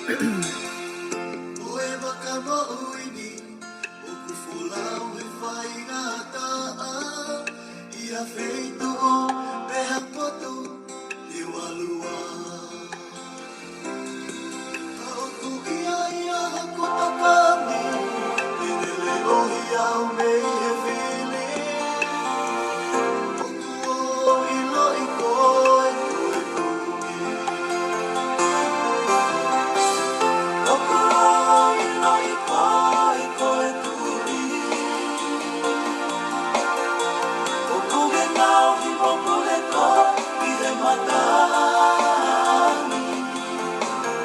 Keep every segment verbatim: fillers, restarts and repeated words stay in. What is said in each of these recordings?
Ko e vaka moʻui ni, ʻoku folau he faingataʻa, ʻi ha feituʻu pe ha potu, ʻi he ʻalu ai. Ka ʻoku ʻi ai haku tokoni, ʻe lele ʻohi au mei he fili. ʻOku ou ʻiloʻi koe, koe tui. ʻOku ou ʻiloʻi koe, koe tui. ʻOku ke ngaohi mo pule koe ʻi he matangi.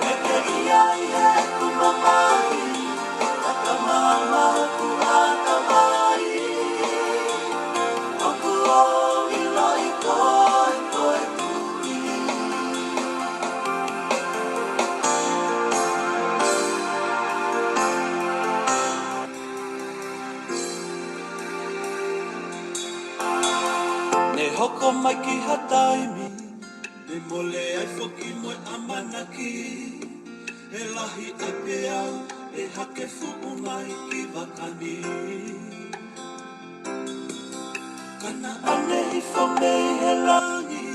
ʻE ke ʻi ai heʻeku mamahi, ka ka mamaku ʻatamai. ʻOku ou ʻiloʻi koe, koe tui. Ne hoko mai ki ha taimi, ne mole ai foki mo e ʻamanaki, ʻe lahi e peau, ʻe hake fuʻu mai ki vaka ni. Ka naʻa ne hifo mei he langi,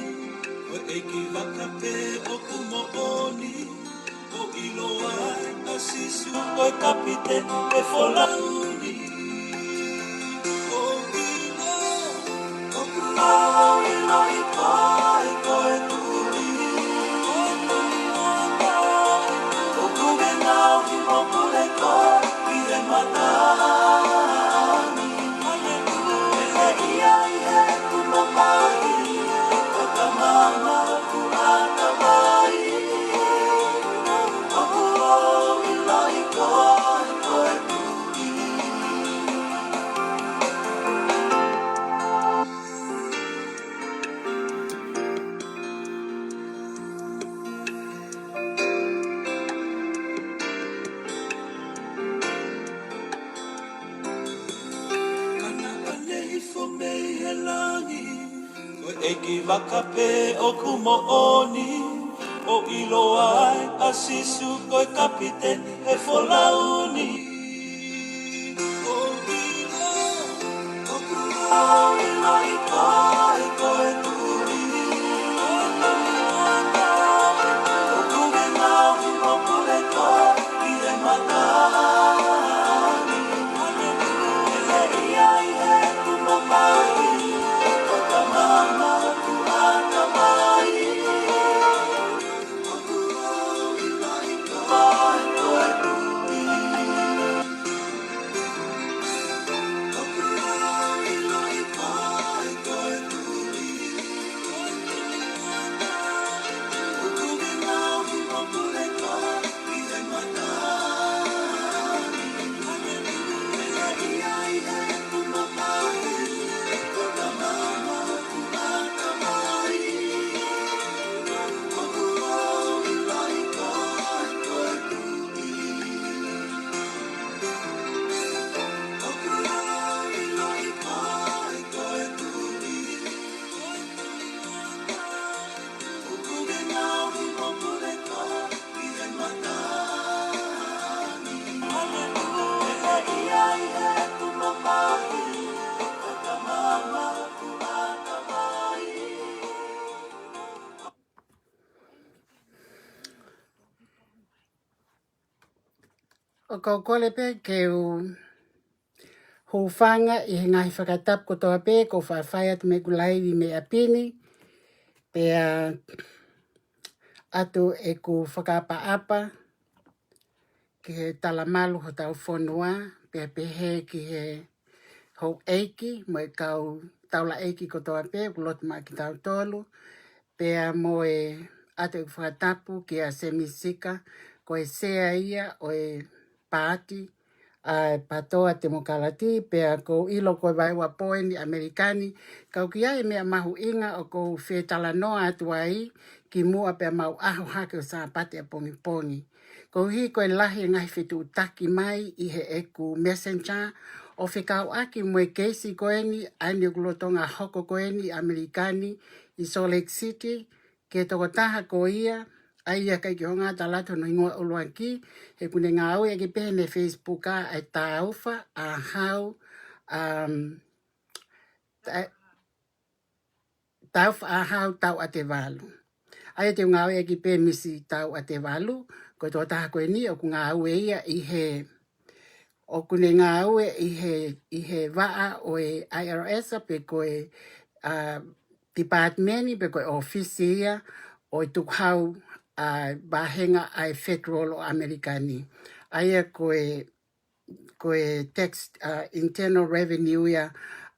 ko e ʻeiki vaka pē ʻoku moʻoni, ʻo ʻiloa ai ʻa Sīsū ko e kapiteni he folau ni. ʻOku ou ʻilo, ʻoku ou ʻiloʻi koe, koe tui. ʻOku ke ngaohi mo pule koe ʻi he matangi. Ka naʻa ne hifo mei he langi, ko e ʻeiki vaka pē ʻoku moʻoni, ʻo ʻiloa ai ʻa Sīsū ko e kapiteni he folau ni. ʻOku ou ʻiloʻi koe, koe tui. ʻOku ke ngaohi mo pule koe ʻi he matangi. ʻE ʻi ai heʻeku mamahi, ka ka mamaku ʻatamai. ʻOku ou ʻiloʻi koe, koe tui. ʻOku ou kole pē ke u hūfanga ʻi he ngaahi fakatapu kotoa pē kuo faʻa fai atu mei heʻeku laivi mei ʻapi ni, pea ʻoatu ʻeku fakaʻapaʻapa ki he talamalu hotau fonua, pea pehē ki he houʻeiki mo e kau taulaʻeiki kotoa pē ʻoku lotu maʻa kitautolu, pea mo e ʻoatu ʻeku fakatapu kia Semi Sika, ko e sea ia ʻo e paati ʻa e PATOA Temokalati, pea ʻoku ou ʻilo ko e vaeuapo eni ʻAmelika ni, ka ʻoku ʻi ai e meʻa mahuʻinga ʻoku ou fie talanoa atu ai kimuʻa pea mau ʻaho hake ʻo Sāpate ʻapongipongi. Koeʻuhi ko e lahi e ngaahi fetuʻutaki mai ʻi heʻeku Messenger, ʻo fekauʻaki mo e keisi ko eni, ʻa eni ʻoku lolotonga hoko ko eni ʻAmelika ni ʻi Salt Lake City, ki he tokotaha ko ia, ʻA ia ʻikai ke u hanga ʻo tala atu hono hingoa ʻuluaki, he ʻoku ne ngāueʻaki pē heʻene Facebook ʻa e Taufa ʻAhau, um, ta-, Taufa ʻAhau Tauʻatevalu. ʻA ia te u ngāueʻaki pē Misi Tauʻatevalu, ko e tokotaha ko eni ʻoku ngāue ia ʻi he, ʻoku ne ngāue ʻi he, ʻi he vaʻa ʻo e I R S pe ko e, a, department pe ko e ʻōfisi ia ʻo e tukuhau, a, vāhenga ʻa e federal ʻo ʻAmelika ni. ʻA ia ko e, ko e tax, a, internal revenue ia,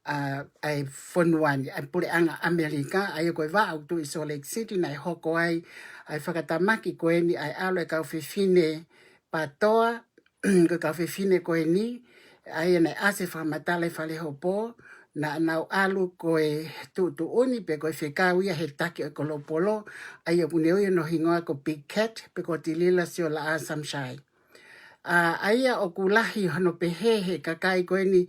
a, ʻa e fonua ni, ʻa e puleʻanga ʻAmelika, ʻa ia ko e vaʻa ʻoku tuʻu ʻi Salt Lake City naʻe hoko ai ʻa e fakatamaki ko eni ʻa e ʻalu ʻa e kau fefine PATOA, ko e kau fefine ko eni, ʻa ia naʻe ʻasi e fakamatala ʻi Falehopo, naʻa nau ʻalu ko e tuʻutuʻuni pe ko e fekau ia he taki ʻo e kolopolo, ʻa ia ʻoku ne ui hono hingoa ko Big Cat, pe ko Tilila Siolaʻā Samshai. A, ʻa ia ʻoku lahi hono pehē he kakai ko eni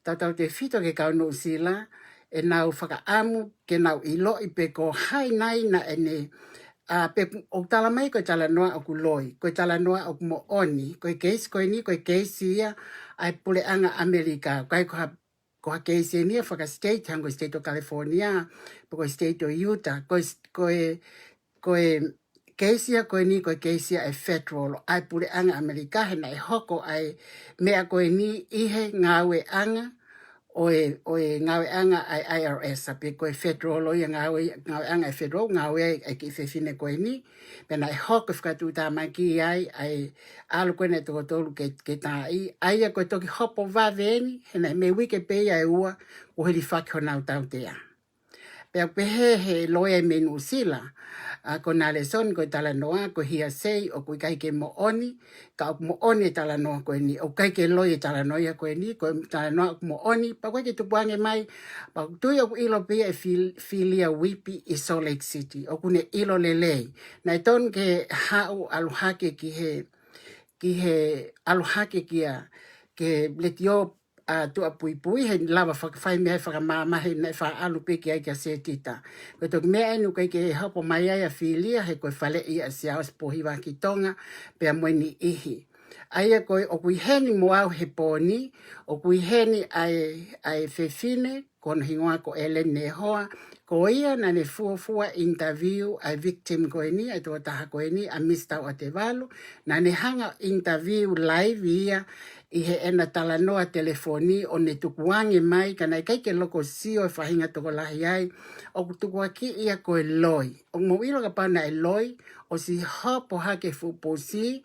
tautautefito ki he kau Nuʻusila, ʻenau fakaʻamu ke nau ʻiloʻi pe ko hai nai naʻa ne, a, pe ʻoku tala mai ko e talanoa ʻoku loi, ko e talanoa ʻoku moʻoni, ko e keisi ko eni, ko e keisi ia ʻa e puleʻanga ʻAmelika, ʻikai ko ha, ko ha keisi eni ia faka-state, hangē ko e state ʻo California, pe ko e state ʻo Utah, ko e, ko e, ko e keisi ia ko eni, ko e keisi ia ʻa e federal, ʻa e puleʻanga ʻAmelika, he naʻe hoko ʻa e meʻa ko eni ʻi he ngāueʻanga ʻo e, ʻo e ngāueʻanga ʻa e I R S, pe ko e federal ʻo ia ngāue, ngāueʻanga ʻa e federal, ngāue ai ʻa e kiʻi fefine ko eni, pea naʻe hoko e fakatuʻutāmaki ai ʻa e ʻalu ko eni ʻa e toko tolu ke, ke taaʻi, ʻa ia ko e toki hopo vave eni, he naʻe mei uike pē ia ʻe ua, kuo hilifaki honau tautea. Pea pehē he loea mei Nuʻusila, a, ko Nalesoni ko e talanoa, ko e hearsay, ʻoku ʻikai ke moʻoni, ka ʻoku moʻoni e talanoa ko eni, ʻoku ʻikai ke loi e talanoa ia ko eni, ko e talanoa ʻoku moʻoni, pea ʻoku ʻikai ke tukuange mai, pea ʻoku tui ʻoku ʻilo pē ia ʻe Fil-, Filia Whippi ʻi Salt Lake City, ʻoku ne ʻilo lelei. Naʻe tonu ke haʻu ʻalu hake ki he, ki he ʻalu hake kia, ki he letiō, a, tuʻapuipui, he lava fak-, fai meʻa fakamamahi naʻe faʻa ʻalu pē ki ai kia Setita. Ko e toki meʻa eni ʻoku ʻikai ke hopo mai ai ʻa Filia, he ko e faleʻi ʻa Siaosi Pōhiva ki Tonga, pea mo e niʻihi. ʻA ia ko e, ʻoku ʻi heni mo au he pō ni, ʻoku ʻi heni ʻa e, ʻa e fefine, ko hono hingoa ko Ellen Nehoa, ko ia naʻa ne fuofua interview ʻa e victim ko eni, ʻa e tokotaha ko eni, ʻa Misi Tauʻatevalu, naʻa ne hanga interview live ia ʻi heʻena talanoa telefoni ʻo ne tukuange mai, ka naʻe ʻikai ke loko sio e faʻahinga tokolahi ai, ʻoku tukuakiʻi ia ko e loi. ʻOku mou ʻilo kapau naʻe loi, ʻosi hopo hake fuʻu pousi,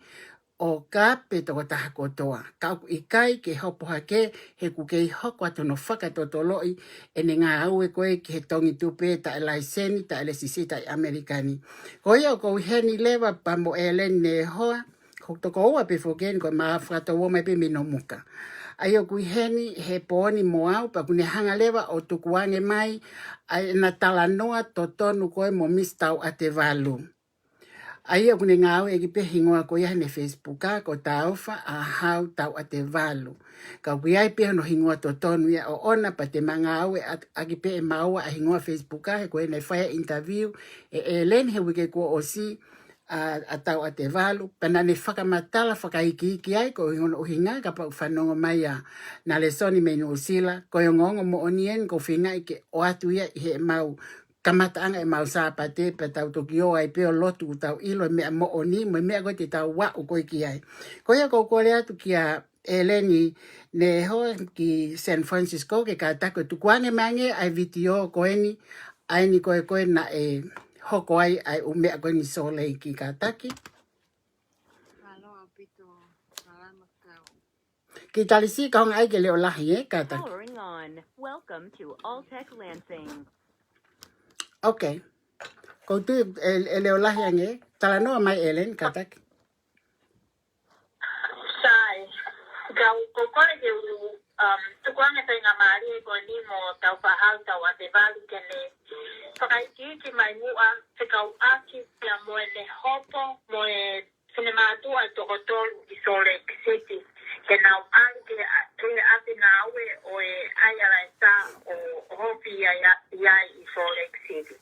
ʻo kape tokotaha kotoa. Ka ʻoku ʻikai ke hopo hake, he ʻoku kei hoko atu hono fakatotoloʻi ʻene ngāue ko ē ki he tongi tupe taʻe laiseni, taʻe lēsisita ʻi ʻAmelika ni. Ko ia ʻoku ou ʻi heni leva pea mo Ellen Nehoa, ko e tokoua pē foki eni ko e ma fakatouo mai pē mei Nomuka. ʻA ia ʻoku ʻi heni he pō ni mo au, pea ʻoku ne hanga leva ʻo tukuange mai, ʻa ʻena talanoa totonu ko ē mo Misi Tauʻatevalu. ʻA ia ʻoku ne ngāueʻaki pē hingoa ko ia heʻene Facebook, ko Taufa ʻAhau Tauʻatevalu. Ka ʻoku ʻi ai pē hono hingoa totonu ia ʻoʻona pea te ma ngāueʻaki pē ʻe maua ʻa e hingoa Facebook, he ko ē naʻe fai ai e interview ʻe Ellen he uike kuo ʻosi, a, ʻa Tauʻatevalu. Pea naʻa ne fakamatala fakaikiiki ai ko hono ʻuhinga kapau ʻe fanongo mai ʻa Nalesoni mei Nuʻusila. Ko e ongoongo moʻoni eni ʻoku ou feinga ke ʻoatu ia ʻi heʻemau kamataʻanga ʻemau Sāpate, pea tau toki ō ai pē ʻo lotu ʻo tau ʻilo e meʻa moʻoni, mo e meʻa ko ē te tau aʻu ko ē ki ai. Ko ia ʻoku ou kole atu kia Ellen Nehoa ki San Francisco, ke kātaki ʻo tukuange mai ange ʻa e vitiō ko eni, ʻa eni ko ē ko ē naʻe hoko ai ʻa e ʻū meʻa ko eni Salt Lake, kātaki. Mālō ʻaupito, mālō maʻu. Kiʻi tali siʻi kae hanga ai ke leʻo lahi, ē, kātaki. Powering on. Welcome to Alltech Lansing. Ok. ʻOku ou tui ʻe, ʻe leʻo lahi ange. Talanoa mai Ellen, kātaki. Sai. Kau, ʻoku ou kole ke u, um, tukuange e faingamālie ko eni mo Taufa ʻAhau Tauʻatevalu ke ne fakaikiiki mai muʻa, fekauʻaki pea mo ʻene hopo, mo e finemātuʻa ʻe toko tolu ʻi Salt Lake City, ke nau ʻalu ki he, ki he ʻapi ngāue ʻo e I R S ʻo, ʻo ʻohofi ai ʻi ai ʻi Salt Lake City.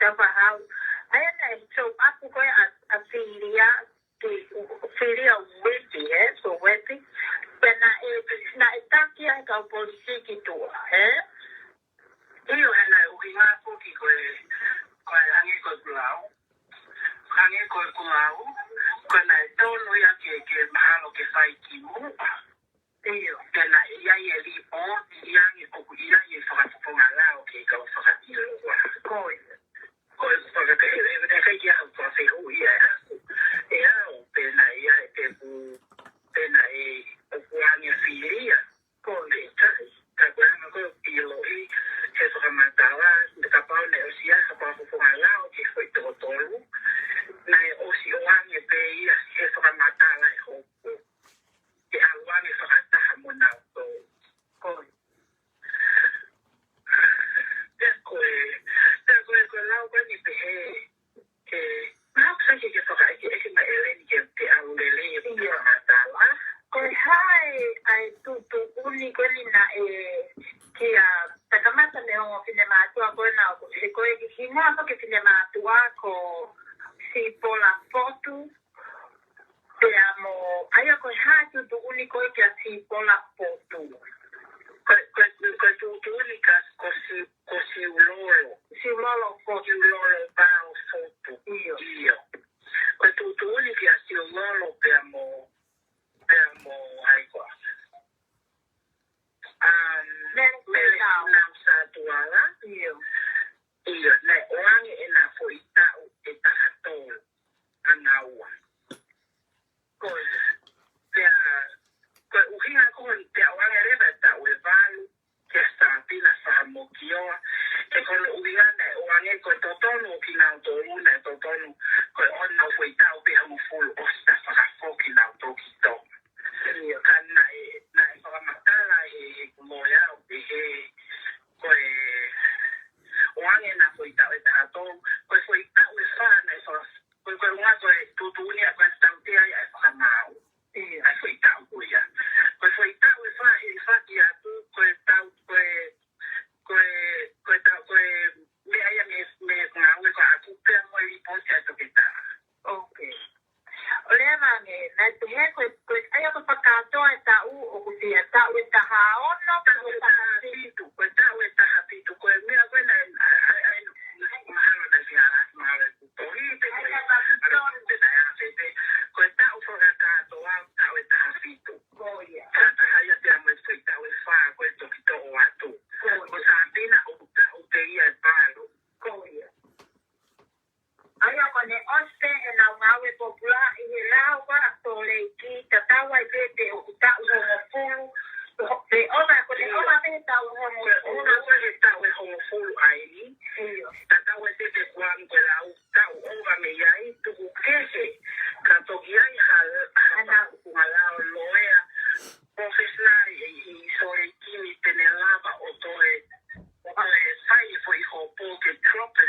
Kapahau. Aia naʻe show up ko ē ʻa, ʻa Filia, ki Filia Uepi, ē, so Uepi. Pea naʻe, naʻe taki ai kau polisi ki tuʻa, ē? ʻIo, he naʻe ʻuhinga foki ko e, ko e hangē ko e kulau. Hangē ko e kulau, ko e naʻe tonu ia ke, ke mahalo ke fai ki muʻa. ʻIo, pea naʻe ʻi ai e lipooti ia ʻoku ʻi ai e fakafofonga lao ki he kau fakaʻiloa. Ko ia. Ko e fakapehe, e, e, e, ke au fakafehuʻi ia ʻe au. ʻE au, pe naʻe ʻi ai, pe ʻoku, pe naʻe ʻoku ange Filia. Ko ia, ka, ka ko e anga ko ē ʻiloʻi, he fakamatala, kapau naʻe ʻosi ʻi ai ha fakafofonga lao ki he foʻi toko tolu, naʻe ʻosi ʻoange pē ia he fakamatala e hopo. Ke ʻalu ange fakataha mo nautolu. Ko ia. Pea ko e, pea ko e, ko e lau ko eni pehē, ke, mahalo sai ke, ke fakaʻekeʻeke mai ʻEleni ke, ke ʻalu lelei e fakamatala. Ko e hā ʻa e tuʻutuʻuni ko eni naʻe kia, naʻe kamata mei he ongo finemātuʻa ko ena, he ko e hingoa ko ē ki he finemātuʻa ko Sipola Fotu. Pea mo, ʻa ia ko e hā e tuʻutuʻuni ko ē kia Sipola Fotu? Ko, ko, ko e tuʻutuʻuni kia, ko Si, ko Siulolo. Siulolo Fotu. Siulolo Pao Fotu. ʻIo. ʻIo. Ko e tuʻutuʻuni kia Siulolo pea mo, pea mo, ai ko. Um, Mele Mele Finau. Finau Satuala. ʻIo. ʻIo, naʻe ʻoange ʻena foʻi taʻu ʻe taha tolu ʻa naua. Ko ia. Pea, ko e ʻuhinga ko ē pea ʻoange leva e taʻu ʻe valu kia Sapina Fahamokioa. He ko hono ʻuhinga naʻe ʻoange ko e totonu ʻo kinautolu, naʻe totonu ko e ʻoange ʻenau foʻi taʻu pē ʻe hongofulu ʻosi ʻa e fakafoki nautolu ki Tonga. ʻIo, ka naʻe, naʻe fakamatala ʻe he, he kumoe au, ʻe he, ko e, ʻoange ʻena foʻi taʻu ʻe taha tolu, ko e foʻi taʻu ʻe fā naʻe faka-, ko e, ko e ʻuhinga ko e tuʻutuʻuni ia ko e tautea ia ʻa e fakamaau. ʻIo. ʻA e foʻi taʻu ko ia. Ko e foʻi taʻu ʻe fā, ʻe fā ki atu, ko e tau, ko e, ko e, ko e tau, ko e meʻa ia mei, mei he ngāue ko ē ʻa Kupe mo e lipooti ʻa e toketā. Ok. ʻO leva ange, naʻe pehē ko e, ko e, ʻa ia ko e fakakātoa e taʻu, ʻoku fie taʻu ʻe taha ono, taʻu ʻe taha fitu, ko e taʻu ʻe taha fitu, ko e meʻa ko ē naʻe, ʻa, ʻa, ʻa, mahalo naʻe fie ala, mahalo ʻeku tohi, pe ko e, ʻa, pe naʻe ala pe, pe, ko e taʻu fakakātoa, taʻu ʻe taha fitu. Ko ia. Ka taha ia pea mo e foʻi taʻu ʻe fā, ko e toki toʻo atu. Ko ia. Ko Sapina ʻoku taʻu pē ia ʻe valu. Ko ia. ʻA ia ko ʻene ʻosi pē ʻenau ngāue pōpula ʻi he lao ko ē ʻa Sōleki, tatau ai pē pe ʻoku taʻu hongofulu, pe ʻova, ko ʻene ʻova pē taʻu hongofulu. ʻOva ko ē he taʻu ʻe hongofulu ai ni. ʻIo. Tatau ai pē pe kuo ʻalu ko e lau taʻu ʻova mei ai, tuku kehe, ka toki ʻi ai ha, ha, ha, ha lao loea, professional ʻi, ʻi Sōleki ni te ne lava ʻo toe ʻo e fai e foʻi hopo ke drop e,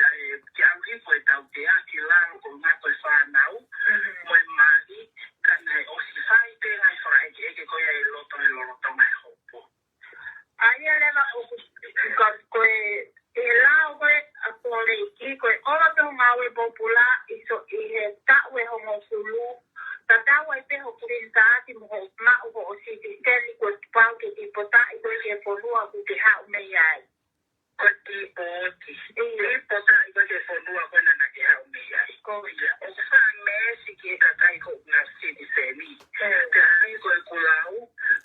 ke ʻalu hifo e tautea ki lalo ko e ngaahi fānau, mo e mali, ka naʻe ʻosi fai pē ngaahi fakaʻekeʻeke ko ia ʻi loto he lolotonga e hopo. ʻA ia leva ʻoku, ka ko e, ʻi he lao ko ē ʻa Sōleki, ko e ʻova pē hoʻo ngāue pōpula ʻi so, ʻi he taʻu ʻe hongofulu, tatau ai pē hoʻo green card mo hoʻo maʻu hoʻo citizen, kuo pau ke tipotaʻi koe ki he fonua ʻoku ke haʻu mei ai. Ko e tipoti. ʻIo. Tipotaʻi koe ki he fonua ko ē naʻa ke haʻu mei ai. Ko ia. ʻOku faʻa meesi ki he kakai ko ē ʻoku nau citizen. ʻE. Pea hangē ko e kulau,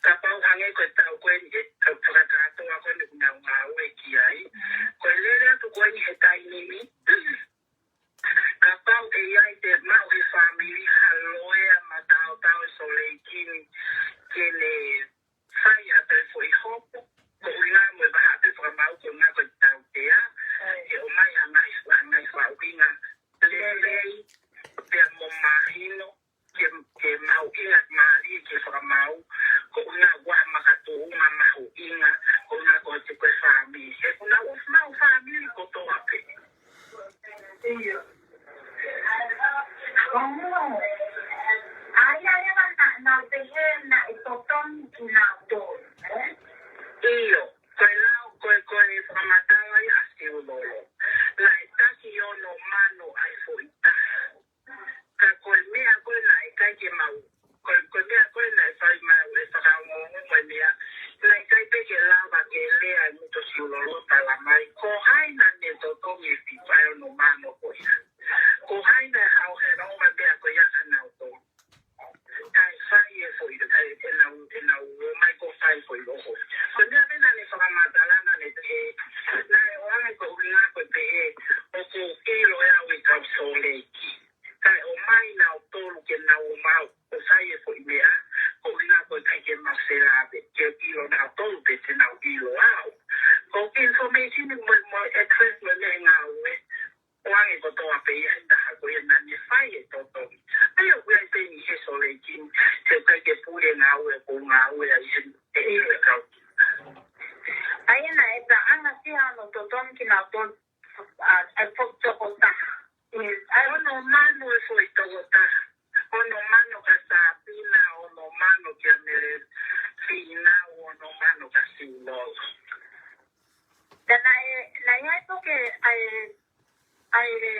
kapau hangē ko e taʻu ko eni ʻe fakakātoa ko eni ʻoku nau ngāue ki ai. Ko e lele atu ko eni he taimi ni, kapau ʻe ʻi ai te maʻu he fāmili ha loea mataotao ʻi Sōleki ni ke ne fai atu e foʻi hopo, ko e ʻuhinga mo e vahaʻa pē fakamaau ko e ʻuhinga ko e tautea, ʻe ʻomai ʻa e ngaahi, ʻa e ngaahi faʻahinga lelei, pea mo mahino, ke, ke mahuʻingamālie ki he fakamaau, ko e ʻuhinga ʻoku ʻi ai ha makatuʻunga Ko e meʻa pē naʻa ne fakamatala naʻa ne pehē, naʻe ʻoange ko e ʻuhinga ko e pehē ʻoku ou ʻilo ʻe au e kau Sōleki. Kae ʻomai nautolu ke nau ō mai ʻo fai e foʻi meʻa, ko e ʻuhinga ko e ʻikai ke mau felāveʻi, ke ʻilo nautolu pe te nau ʻilo au. Ko e kiʻi information mo e, mo e address mo e meʻa ngāue, ʻoange kotoa pē ia he taha ko ia naʻa ne fai e totongi. ʻA ia ʻoku ʻi ai pē ʻi he Sōleki ni, he ʻikai ke pule ngāue ʻoku ou ngāue ai he, he ʻilo e kau. ʻA ia naʻe taʻanga sia hono totongi kinautolu, ʻa, ʻa e foʻi tokotaha. ʻIo, ʻa e ono mano e foʻi tokotaha. Ono mano kia Sāpina, ono mano kia Mele Fīnau, ono mano kia Siulolo. Ka naʻe, naʻe ʻi ai pē ke, ʻa e, ʻa e,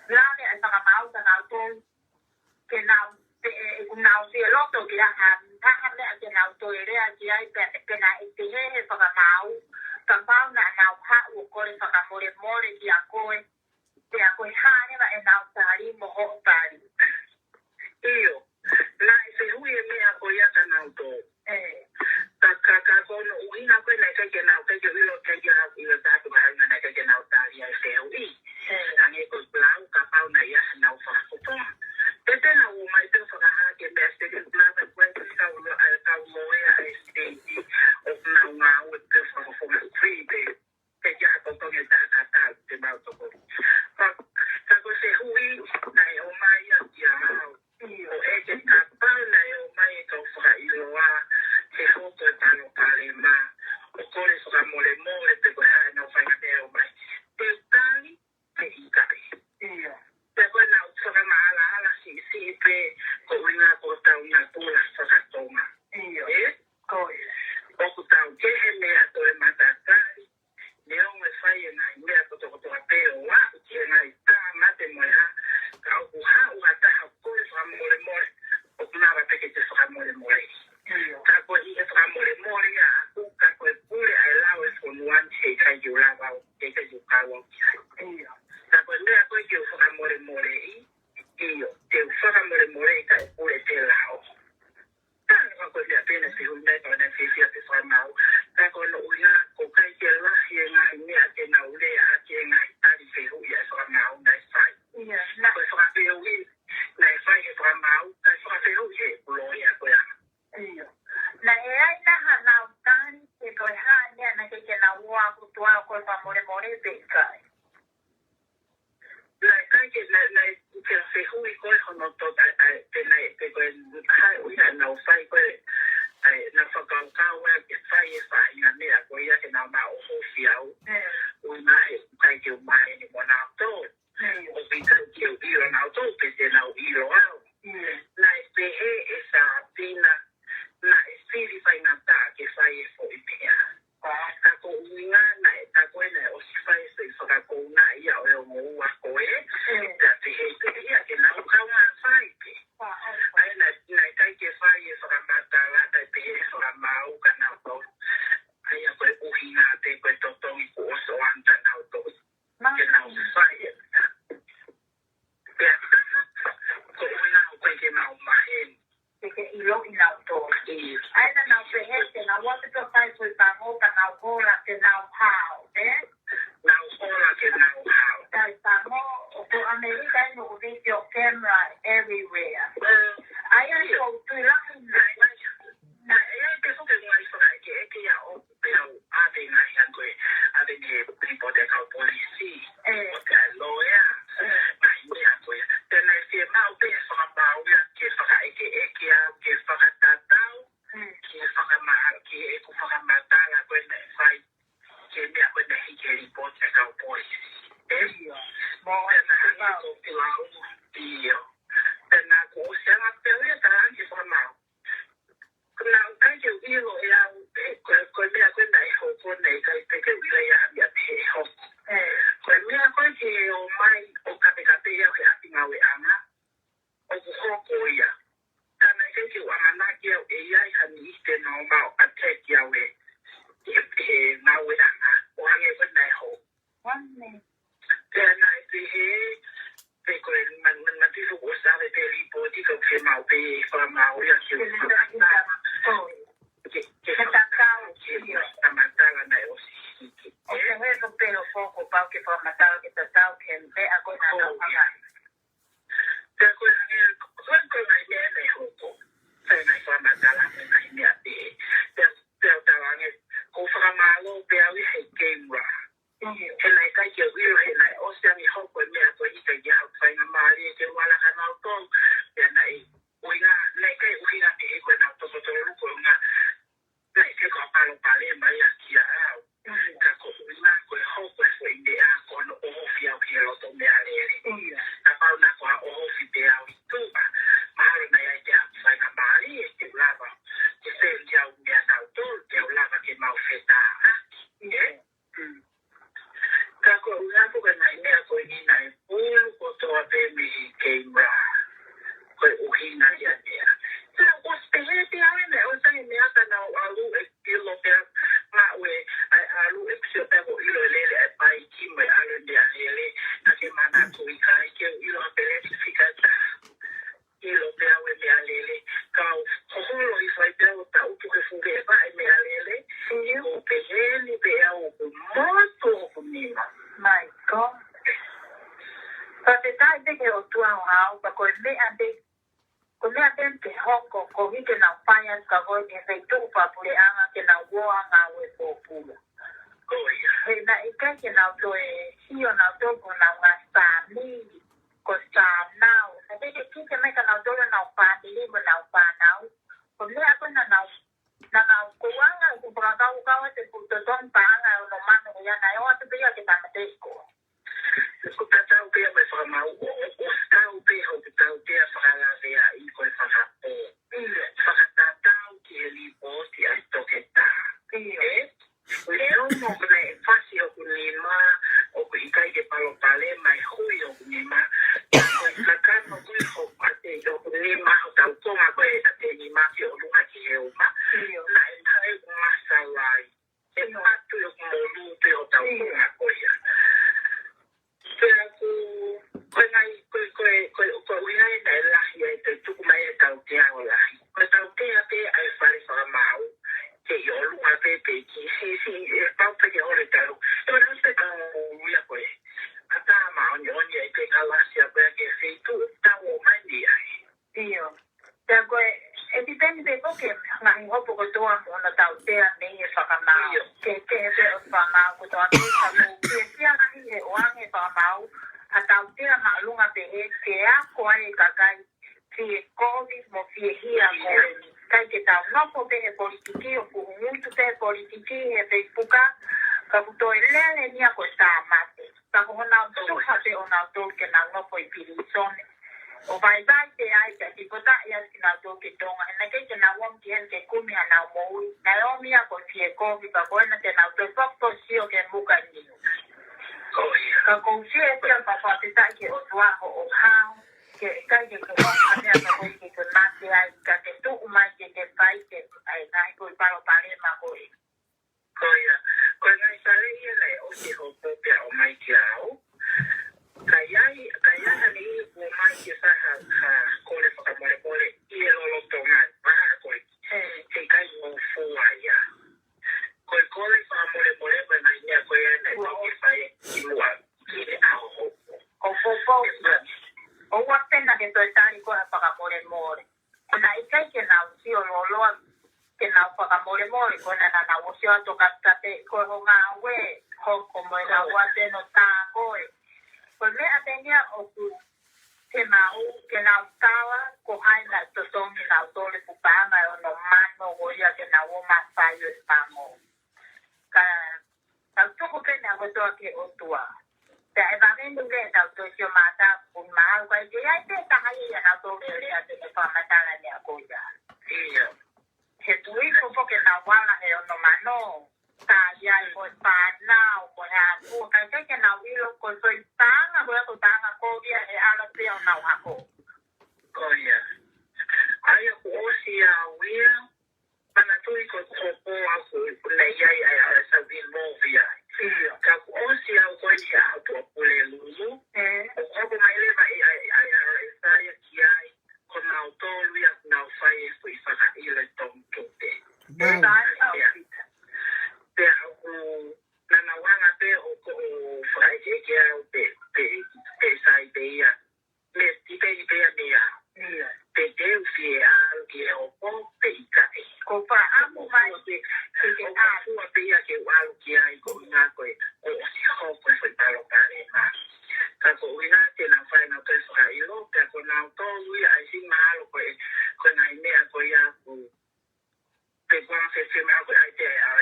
lave ʻa e fakamaau kia nautolu, ke nau, pe, ʻe, ʻoku nau fie loto ki ha, ha, ha meʻa ke nau toe lea ki ai, pe, pe naʻe pehē he fakamaau, kapau naʻa nau haʻu ʻo kole fakamolemole kia koe, pea ko e hā leva ʻenau tali mo hoʻo tali. ʻIo, naʻe fehuʻi e meʻa ko ia kia nautolu. ʻE. Ka, ka, ka ko hono ʻuhinga ko ē naʻe ʻikai ke nau, ʻikai ke u ʻilo, ʻikai ke u ʻilo ʻe au pe ko e hā e ʻuhinga naʻe ʻikai ke nau tali ʻa e fehuʻi. ʻE. Hangē ko e lau kapau naʻe ʻi ai haʻanau fakafofonga. Pea te nau ō mai pē ʻo fakahā ke meʻa siteki lava ko e kau lo-, ʻa e kau loea ʻa e siteiti ʻoku nau ngāue pē fakafofonga kui pē. Ke kia totongi e taha tatau te mau tokoni. Ka, ka ko e fehuʻi naʻe ō mai ia kia au. ʻIo. ʻO ʻeke kapau naʻe ō mai e kau fakaʻiloa he hoko e palopalema, ʻo kole fakamolemole pe ko e hā ʻenau faʻahinga meʻa ʻo ō mai. Te u tali pe ʻikai. ʻIo. Pea ko ʻenau fakamaʻalaʻala siʻisiʻi pē ko e ʻuhinga ko hotau natula fakatonga. ʻIo. ʻE? Ko ia. ʻOku tau kehe meʻa toe matatali, neongo e fai e ngaahi meʻa kotokotoa pē ʻo aʻu ki he ngaahi tā mate mo e hā, ka ʻoku haʻu ha taha ʻo kole fakamolemole, ʻoku lava pē ke te fakamolemoleʻi. ʻIo. Ka ko e ʻi he fakamolemole ia ʻaʻaku, ka ko e pule ʻa e lao e fonua ni he ʻikai ke u lava au, he ʻikai ke u kau au ki ai. ʻIo. Ka ko e meʻa ko ē ke u fakamolemoleʻi, ʻio, te u fakamolemoleʻi kae pule pē lao. Ka ko e meʻa pē naʻe fehuʻi mai, ka naʻe fiefia pē fakamaau. Ka ko hono ʻuhinga, ʻoku ʻikai ke lahi e ngaahi meʻa te nau lea ʻaki e ngaahi tali fehuʻi ʻa e fakamaau naʻe fai. ʻIo, naʻe. Ko e fakafehuʻi naʻe fai he fakamaau, kae fakafehuʻi he ʻeku loea ko ia. ʻIo. Naʻe ʻi ai nai haʻanau tali, pe ko e hā e meʻa naʻe ʻikai ke nau ō ʻo tuʻu ʻo kole fakamolemole pe ʻikai. Naʻe ʻikai ke, naʻe, naʻe ke fehuʻi ko ē hono tō, ʻa, ʻa, pe naʻe, pe ko e hā e ʻuhinga naʻa nau fai ko ē, ʻa, naʻa nau fakakaukau ē ke fai e faʻahinga meʻa ko ia ke nau maʻu ʻo ofi au. Mm. ʻUhinga he ʻikai ke u maheni mo nautolu. Mm. ʻOku ʻikai ke u ʻilo nautolu pe te nau ʻilo au. Mm. Naʻe pehē ʻe Sāpina, naʻe fili faingataʻa ke fai e foʻi meʻa. Ka ko e ʻuhinga naʻe, ka ko ē naʻe ʻosi fai e foʻi fakakounaʻi ia ʻo e ongo ua ko ē, Mm. ka pehē pē ia ke nau kaungā fai pē. ʻA ia naʻe, naʻe ʻikai ke fai e fakamatala, kae pehē ʻe he fakamaau kia nautolu. ʻA ia ko e ʻuhinga pē ko e totongi kuo ʻosi ʻoange kia nautolu. Ke nau fai e meʻa. Pea taha, ko e ʻuhinga ʻoku ʻikai ke mau maheni. Ke ke ʻiloʻi nautolu. ʻIo. ʻA ia naʻa nau pehē te nau ō atu ʻo fai ko e pango, ka nau hola ke nau hao, ē? Nau hola ke nau hao. Kai pango, ʻoku ʻAmelika eni ʻoku video camera everywhere. Mm. ʻA ia ʻIo. ʻoku ou tui lahi nai. Naʻe ʻi ai pē foki e ngaahi fakaʻekeʻeke ia ʻo pea u ʻave ngaahi ako ē, ʻave ne pipoti e kau polisi, ʻE. ʻo te ai loea, ʻE. ngaahi meʻa ko ia. Pea naʻe fiemaʻu pē ʻe he fakamaau ia ke fakaʻekeʻeke au, ke fakatatau, Mm. ke fakama-, ke ʻeku fakamatala ko ē naʻe fai, ke meʻa ko ē naʻe hiki he lipoti e kau polisi. ʻE? ʻIo. Mo Pea naʻe hangē ko e lau, ʻio. Pea naʻa ku ʻosi anga pē ia talaange ʻe he fakamaau. Naʻe ʻikai ke u ʻilo ʻe au, ʻe, ko e, ko e meʻa ko ē naʻe hoko, naʻe ʻikai pē ke u ʻilo ia ha meʻa pē ʻe hoko. ʻE. Ko e meʻa ko ē ke ō mai ʻo kapekapeʻi au he ʻapi ngāueʻanga, ʻoku hoko ia. Ka naʻe ʻikai ke u ʻamanaki au ʻe ʻi ai ha niʻihi te nau ō mai ʻo attack au ē, ʻi he, he ngāueʻanga, ʻo hangē ko ē naʻe hoko. One minute. Pea naʻe pehē, pe ko e ma-, ma-, matifu palopalema ia kia au. Ka ko e ʻuhinga ko e hoko e foʻi meʻa ko hono ʻohofi au ki he loto meʻalele. Kapau naʻa ku ʻohofi pē au ʻi tuʻa, mahalo naʻe ʻi ai pē ha faingamālie ke u lava ke send ʻa e meʻa kia kinautolu, ke u lava ke mau fetāʻaki. Ē? Ka ko e ʻuhinga ko e ngaahi meʻa ko eni naʻe pulu kotoa pē mei he camera. Ko e ʻuhinga ia meʻa. Ka ʻosi pehē pē au ʻe meʻa, ʻosi ai meʻa ka nau ʻalu ʻo ʻilo pē au, maʻu e, ʻai ʻalu ʻo sio pē au ʻo ʻilo e lele ʻa e paiki mo e ʻalu e meʻalele, ka ke manatu ʻikai ke u ʻilo ha peleti fika ʻe taha. ʻIlo pē au e meʻalele, kau hoholo ʻi fai pē au ʻo taʻutu ke fuke ʻe vaʻe meʻalele, ʻio, ʻo pehē ni pē au ʻoku motu hoku nima. My God. Ka te tai pē ke ʻOtua ʻo hau, ka ko e meʻa pē, ko e meʻa pē ke hoko, ko hike nau fai atu ka ko e feituʻu fakapuleʻanga ke nau ua ngāue pōpula. Ko ia. He naʻe ʻikai ke nau toe sio nautolu ko honau ngaahi fāmili, ko e fānau. Naʻe ʻikai ke kite mai kia nautolu honau fāmili mo honau fānau. Ko e meʻa ko ē naʻa nau, naʻa nau kuanga ʻoku fakakaukau atu ʻoku totongi paʻanga ʻe ono mano ko ia naʻe ō atu pē ia ke tāmateʻi koe. Ko e tatau pē ia mo e fakamaau ʻo, ʻo, ʻosi tau pē hoku tautea fakalaveaʻi ko e fakapō. Fakatatau ki he lipooti ʻa e toketā. ʻIo. Ē? Leʻo mo kona e fasi hoku nima, ʻoku ʻikai ke palopalema e hui hoku nima. Ko e kakano ko ē hoku ʻate hoku nima, hotau konga ko ē ʻate nima ki ʻolunga ki he uma. ʻIo. Naʻe, naʻe ʻoku masala ai. ʻE matu ʻoku molu pē hotau konga ko ia. Pea ko, ko e ngaahi, ko e, ko e, ko e, ko e ʻuhinga ia naʻe lahi ai pē tuku mai e tautea ʻo lahi. Ko e tautea pē ʻa e fale fakamaau, ke ʻi ʻolunga pē pe ki sisi, ʻe pau pē ke ʻohovale talu. ʻE ʻohovale pē talu ia ko ē. ʻA tā māʻoniʻoni ai pē ka lasi a ko ē ke feituʻu tau ō mai ni ai. ʻIo. Pea ko e, ʻe tipeni pē ko e ngaahi hopo kotoa mo hono tautea mei he fakamaau. ʻIo. Ke, ke he pē ʻo fakamaau kotoa pē ka mou fiefia lahi he ʻoange fakamaau, ʻa e tautea māʻolunga pē he ke ako ai e kakai fie kovi mo fie hia ko eni. ʻIkai ke tau nofo pē he politiki ʻo fuhungutu pē he politiki he Facebook, ka ʻoku toe lele ni ia ko e tāmate. Ka ko honau tuha pē ʻonautolu ke nau nofo ʻi pilīsone. ʻO vaivai pē ai pea tipotaʻi atu kinautolu ki Tonga. He naʻe ʻikai ke nau ō mai ki heni ke kumi hanau moʻui. Naʻe ō mai ia ko e fie kovi pea ko ena te nau toe foki ʻo sio ki he muka ni. Ko ia. Ka ʻoku ou fiefia pea fakafetaʻi ki he ʻOtua hoʻo hau. Ke ʻikai ke ke hoko ha meʻa ka ko e ke ke mate ai, ka ke tuʻu mai ke ke fai ke, ʻai ngaahi ko e palopalema ko ē. Ko ia, ko e ngaahi fale ia naʻe ʻosi hopo pea ō mai kia au. Ka ʻi ai, ka ʻi ai ha niʻihi kuo ō mai ke fai ha, ha kole fakamolemole ʻi he lolotonga ni, mahalo ko e, he ʻikai ngofua ia. Ko e kole fakamolemole ko e ngaahi meʻa ko ia naʻe ʻikai ke fai kimuʻa ki he ʻaho hopo. Ko e foʻi foʻi. ʻOua pē naʻa ke toe tali ko e fakamolemole. Ko ena ʻikai ke nau sio lōloa ke nau fakamolemole, ko ena naʻa nau ʻosi ʻo atu ka tape ko e ho ngāue, hoko mo e ngāue ʻa teno tā ko ē. Ko e meʻa pē ia ʻoku te maʻu ke nau tala ko hai naʻe totongi nautolu e paʻanga ʻe ono mano ko ia ke nau ō mai ʻo fai e pango. Ka tau tuku pē meʻa kotoa ki he ʻOtua. Pea ʻe vave ni ke tau toe sio mata, ʻoku mahalo ʻikai ke ʻi ai pē taha ia naʻa tau lele atu ʻo fakamatala e meʻa ko ia. ʻIo. He tuʻi ko foke na wala he ono mano. Tā ia ko e fānau, ko e hā, ʻoku ʻikai ke nau ʻilo ko e foʻi paʻanga ko ia ko e paʻanga ko ia he ʻalu pē ʻo nau hako. Ko ia. ʻA ia kuo ʻosi au ia, Manatuʻi ko e hopo au ko e, ko e ʻi ai ʻa e, ʻa e savi movi ai. ʻIo. Ka kuo ʻosi au ko e ʻi he ʻaho Tuʻapulelulu. ʻE. ʻO hopo mai leva ʻa e, ʻa e, ʻa e, ʻa e, ʻa e, ki ai, ko nautolu ia, nau fai e foʻi fakaʻilo e tong tupe. Pea, pea ʻoku, naʻa nau hanga pē ʻo ko, ʻo fakaʻekeʻeke au pe, pe, pe sai pē ia. Mei, ʻi pē, ʻi pē ia meʻa. ʻIo. Pe te u fie ʻalu ki he hopo pe ʻikai. Ko e fakaʻamu mai ke, ke, ke ʻalu. ʻOku fua pē ia ke u ʻalu ki ai ko e ʻuhinga ko e, ʻosi hoko e foʻi palopalema. Ka ko e ʻuhinga te nau fai nau toe fakaʻilo, pea ko nautolu ia ʻa e siʻi mahalo ko e, ko e ngaahi meʻa ko ia ʻoku Pe kuo ʻosi ʻa e meʻa ko e ʻai pē ʻa e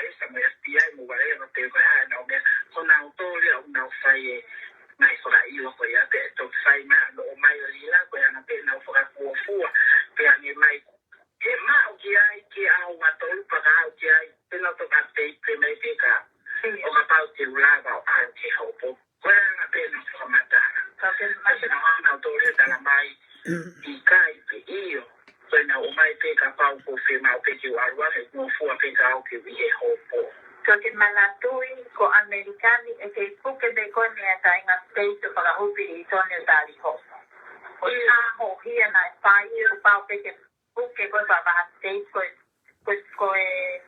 Ko e hā ʻenau meʻa, ko nautolu ia ʻoku nau fai e ngaahi fakaʻilo ko ia pē ʻe toki fai mai ʻa ʻomai ʻo Lila, ko e anga pē ʻenau fakafuofua, pea ange mai ʻe maʻu ki ai ki he ʻaho ua tolu pea ka aʻu ki ai, pea nau toki update pē mai pē ka, ʻo kapau te u lava ʻo aʻu ki he hopo. Ko e anga pē ʻenau fakamatala. Ka ke Ka ke nau hanga ʻo tō lea tala mai, ʻikai pē ʻio. Ko ʻenau ʻomai pē kapau ko e fiemaʻu pē ke u ʻalu ange, fuofua pē ka aʻu ki he hopo. Ka ke manatuʻi ko ʻAmelika ni ʻe kei puke pē ko e meʻa taʻengatei ʻo fakahupi ʻi tone tali hopo. Ko e ʻaho hia naʻe fai ʻo pau pē ke puke ko e fakaha state ko e, ko e, ko e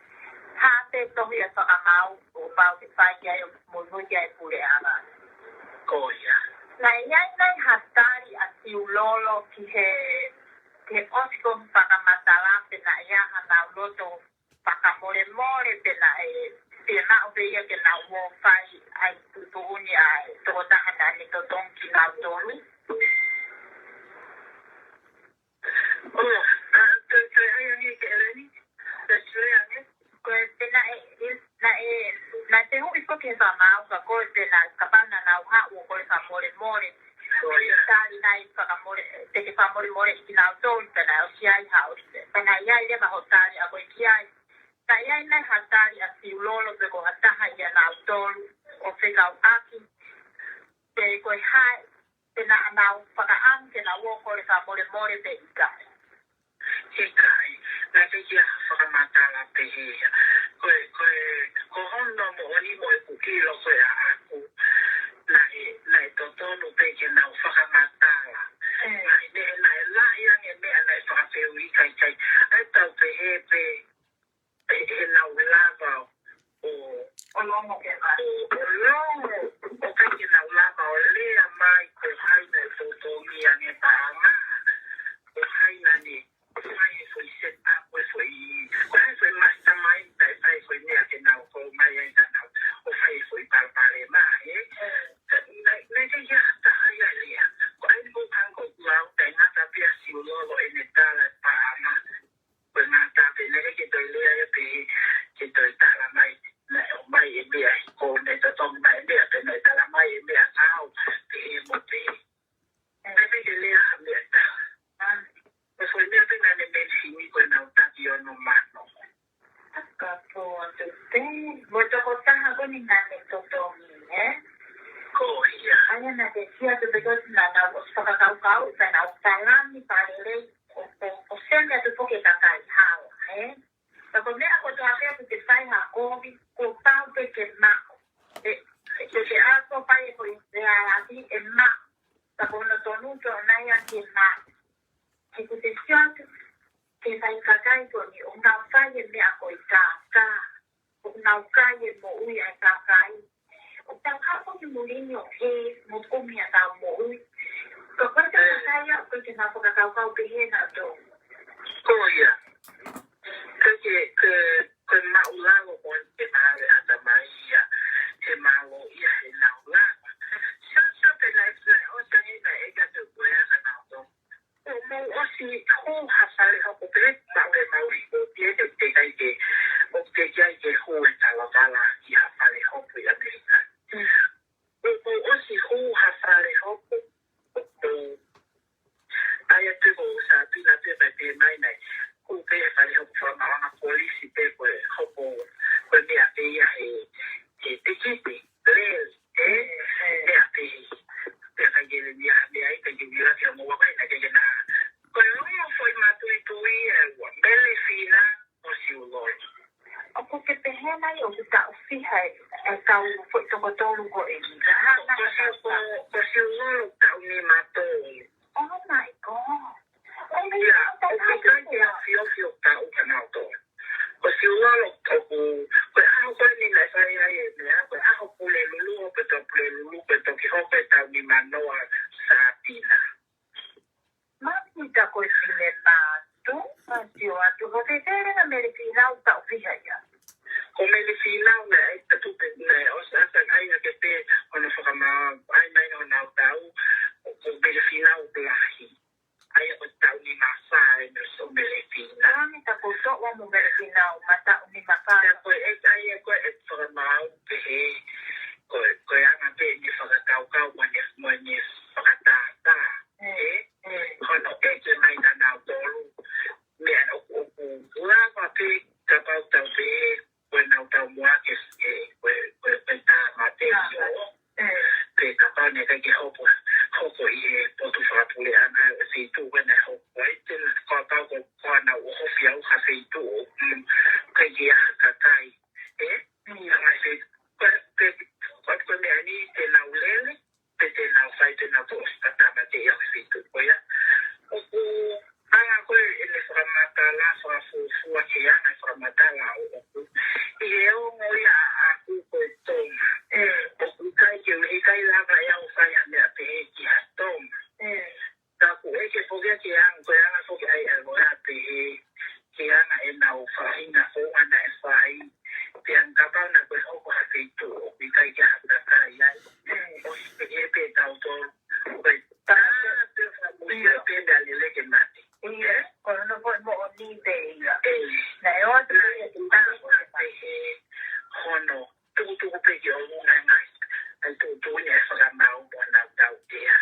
hā pē tohi ʻa e fakamaau ʻo pau ke fai ki ai ʻo muimui ki ai e puleʻanga. Ko ia. Naʻe ʻi ai nai ha tali ʻa Siulolo ki he, ki he ʻosi ko e fakamatala pe naʻe ʻi ai haʻanau loto fakamolemole pe naʻe fiemaʻu pē ia ke nau ō ʻo fai ʻa e tuʻutuʻuni ʻa e tokotaha naʻa ne totongi kinautolu. ʻO, ʻa, ko, ko e hā ia ni ke ʻEleni? Ko e sule ange? Ko e pē naʻe, naʻe, naʻe te hui ko ke fakamaau ka ko e pē naʻe kapau naʻa nau haʻu ʻo kole fakamolemole. Ko ia. Tali nai fakamole, te ke fakamolemole ʻi kinautolu pea naʻe ʻosi ai haʻo. Pea naʻe ʻi ai leva ho tali ʻa koe ki ai. Ka ʻi ai nai ha tali ʻa Siulolo pe ko ha taha ʻia nautolu ʻo fekauʻaki pe ko e hā, pe naʻa nau fakaʻamu ke nau ō ʻo kole fakamolemole pe ʻikai. ʻIkai, naʻe ʻikai ke ʻi ai ha fakamatala pehē ia. Ko e, ko e, ko hono moʻoni mo ʻeku ʻilo ko e ʻaʻaku, naʻe, naʻe totonu pē ke nau fakamatala. Mm. Naʻe, naʻe, naʻe lahi ange meʻa naʻe fakafehuʻi, ʻikai, ʻikai. ʻAi tau pehē pē, ʻe, ʻe nau lava ʻo, ʻo longo ke ʻai. ʻO, ʻo longo, ʻo ʻikai ke nau lava ʻo lea mai ko hai naʻe totongi ange paʻanga, ko hai naʻa ne fai e foʻi set up, ko e foʻi, ko hai foʻi mastermind naʻe fai e foʻi meʻa ke nau ō mai ai ka nau, ʻo fai e foʻi palopalema, ē? Naʻe, naʻe ʻikai ha taha ia lea. Ko hai mo hangē ko ʻeku lau, taʻengata pē ʻa Siulolo ʻene tala paʻanga. Ko e ngata pē naʻe ke toe lea ia pē, ke toe tala mai, naʻe ʻomai e meʻa ʻi ko ne totongi mai e meʻa pē naʻe tala mai e meʻa ʻaʻau, pehē mo pehē. Naʻe ʻikai ke lea ha meʻa taha. Ko e foʻi meʻa pē naʻa ne mention ko ʻenau taki ono mano. Ka ko atu pē, mo e tokotaha ko eni naʻa ne totongi, ē? Ko ia. ʻAia naʻa te sia tu because naʻa nau ʻosi fakakaukau, pea nau palani, palelei, ʻo, ʻo, ʻo send atu foki e kakai hala, ē? Ka ko e meʻa kotoa pē ʻoku te fai ha kovi, kuo pau pē ke maʻu. ʻE, ʻe, ke ke ato fai e ko i te alafi, ʻe maʻu. Ka ko hono tonu ke ʻoange ia ke maʻu. He ʻoku te sio atu, ke fai kakai ko eni, ʻoku nau fai e meʻa ko e kākā. ʻOku nau kai e moʻui ʻa e kakai. ʻOku tau hapo ki muli ni ʻo hē mo kumi ʻa tau moʻui. Ka ko e kakai ia, ʻoku ʻikai ke nau fakakaukau pehē nautolu. Ko ia. Ko e, ko e, ko e maʻulalo ko e ke maʻu e ʻatamai ia, he mālō ia he nau lava. Sa, sa pē naʻe, naʻe ʻosi ange naʻe ʻikai ke toe ʻa ka nautolu. ʻOku mou ʻosi hū ha fale hopo pē, maʻu e mau ʻi ko pē, te, te kai ke, ʻoku teʻeki ai ke hū e talatala ki ha fale hopo ʻi ʻAmelika. Mm. ʻOku mou ʻosi hū ha fale hopo, ʻoku mou, ʻai atu ko Sapina pē mai pē mai nai, hū pē he fale hopo fakamaauʻanga polisi pē ko e hopo, ko e meʻa pē ia he, he tikite, lele. ʻE, ʻe, meʻa pē. Pea kai ke le mia, meʻa ʻikai ke mia ke mo wa kai na ke ke na. Ko e ongo foʻi matuitui ʻe ua, Melefina mo Siulolo. ʻOku ke pehē mai ʻoku taʻu fiha e, e kau foʻi tokotolu ko eni. Ka hā Ko, na ko ka Siu-, ko, tau ko Siulolo taʻu nima tolu. Oh my God. Oh my Ia, God, ʻoku ʻikai ke ʻafiofi ʻo taʻu ka nautolu. Ko Siulolo ʻoku, ko e ʻaho ko eni naʻe fai ai e meʻa, ko e ʻaho Pulelulu, ko e taʻu Pulelulu, ko e toki hoko e taʻu nima noa Sapina. Mami ta ko e fine patu, ma sio atu, ko ke tere na Melefinau taʻu fiha ia. Ko Melefinau naʻe ʻai atu pē naʻe ʻosi ʻai ake pē hono fakamaau, ʻai mai hono taʻu, ko Melefinau pē lahi. ʻAia ko e taʻu nima fā e Mele-, ʻo Melefina. Mami ta ko Soʻua mo Melefinau, ma taʻu nima fā. Ia ko e, ʻai ko e, ʻe fakamaau pē he ʻo pē ki ʻolunga e ngaahi, ʻa e tuʻutuʻuni ʻa e fakamaau mo ʻenau tautea.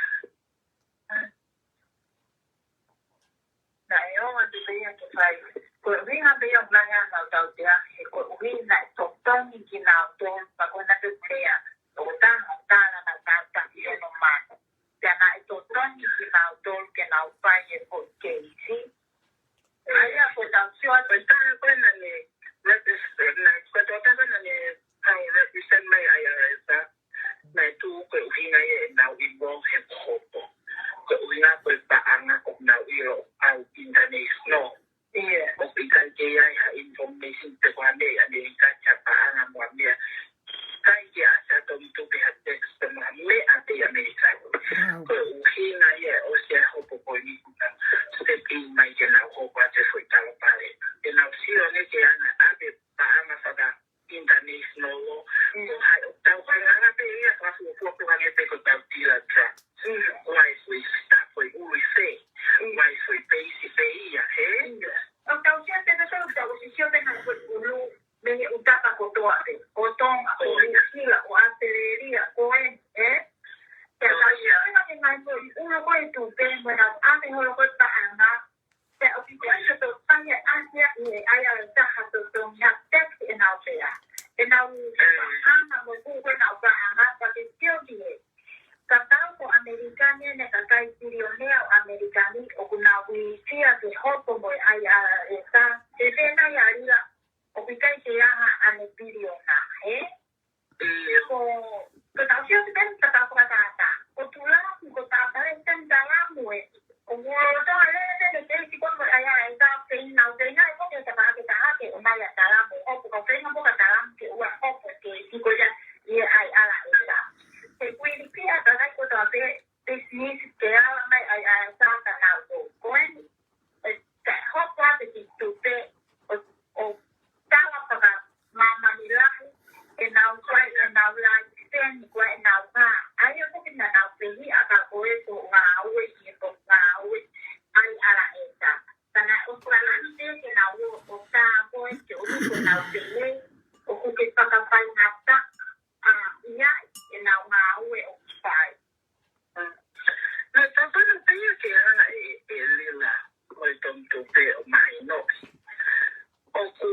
Naʻe ʻoatu pē ia ke fai. Ko e ʻuhinga pē ia ʻoku lahi ai ʻenau tautea, he ko e ʻuhinga naʻe totongi kinautolu, pea ko ʻena pē lea, ʻo tanga tala na tata i ono mano. Pea naʻe totongi kinautolu ke nau fai e foʻi keisi. ʻA ia ko ʻetau sio atu. Ko e taha ko ē naʻa ne represent, naʻe, ko e tokotaha ko ē naʻa ne kau represent mai ʻa e I R S, naʻe tuʻu ko e ʻuhinga ia ʻenau ʻilo he ko hopo. Ko e ʻuhinga ko e paʻanga ʻoku nau ʻilo ʻoku international. ʻIo. ʻOku ʻikai ke ʻi ai ha information pe ko ha meʻa ʻi ʻAmelika, ha paʻanga mo ha meʻa. ʻIkai ke ʻasi ʻa Tomi Tupe ha tax pe mo ha meʻa pē ʻi ʻAmelika. Wow. Ko e ʻuhinga ia ʻoku ʻosi ʻa e hopo ko eni kuo nau step in mai ke nau hopo atu e foʻi talo pale. Ke nau sio ange ke ʻi ai ha ʻave paʻanga faka-international law. Mm. Ko hai ʻoku tau hanga pē ia fakafuofua ko e hangē pē ko ʻetau tila truck. Mm. Ko hai foʻi staff, foʻi ʻulu ʻi fē. Mm. Ko hai foʻi peisi pē ia, hē? Mm. ʻOku tau sio pē, tau sio pē ʻa e foʻi ʻulu mei he ʻū tapa kotoa pē. ʻO Tonga, ʻo Nuʻusila, ʻo ʻAositelēlia, ko ē, hē? Pea tau sio pē ʻa e ngaahi foʻi ʻulu ko ē tupe, mo ʻenau ʻave holo ko ē paʻanga, pea ʻoku ʻikai ke toe fai ʻe he ʻAsia ʻi he I R S ha totongi ha tax ʻenau fea. ʻEnau paʻanga mo e hū ko ē ʻenau paʻanga, pea ke sio ki he. Kapau ko ʻAmelika ni ʻene kakai pilionea ʻo ʻAmelika ni ʻoku nau uesia ke hopo mo e I R S, he fēnai ʻa Lila ʻoku ʻikai ke ʻi ai haʻane piliona, hē? Ko, ko tau sio ki he meʻa ka tau fakatātā. Ko Tulaki, ko Tāpale, Seni Talamu ē. Ko Muloto, lele, lele, keisi ko ē mo e I R S, feinga, feinga, ko ke tapa ke taha ke ʻomai ʻa Talamu, hopo, ko feinga mo ka Talamu ke ʻoua hopo keisi ko ia ʻi he I R S. He kuili pia ka kai ko tau pē, business ke ala mai ʻa e I R S ka nau ko. Ko eni, ʻe, ka hopo atu ki tupe, ʻo, ʻo tala fakamāmani lahi, ʻenau fai, ʻenau laiseni, ko ʻenau hā. ʻA ia ko ē naʻa nau pehē ʻa ka ko e ko ngāue, ki he ko ngāue, ʻa e I R S. Ka naʻe ʻosi lani pē ke nau ō, ʻo tā ko ē ke ʻosi ko nau pehē, ʻoku ke fakafaingataʻa, ʻa ia, ʻenau ngāue ʻoku fai. Naʻe tapana pē ia ke hanga ʻe, ʻe Lila mo e Tomi Tupe ʻo mahinoʻi. ʻOku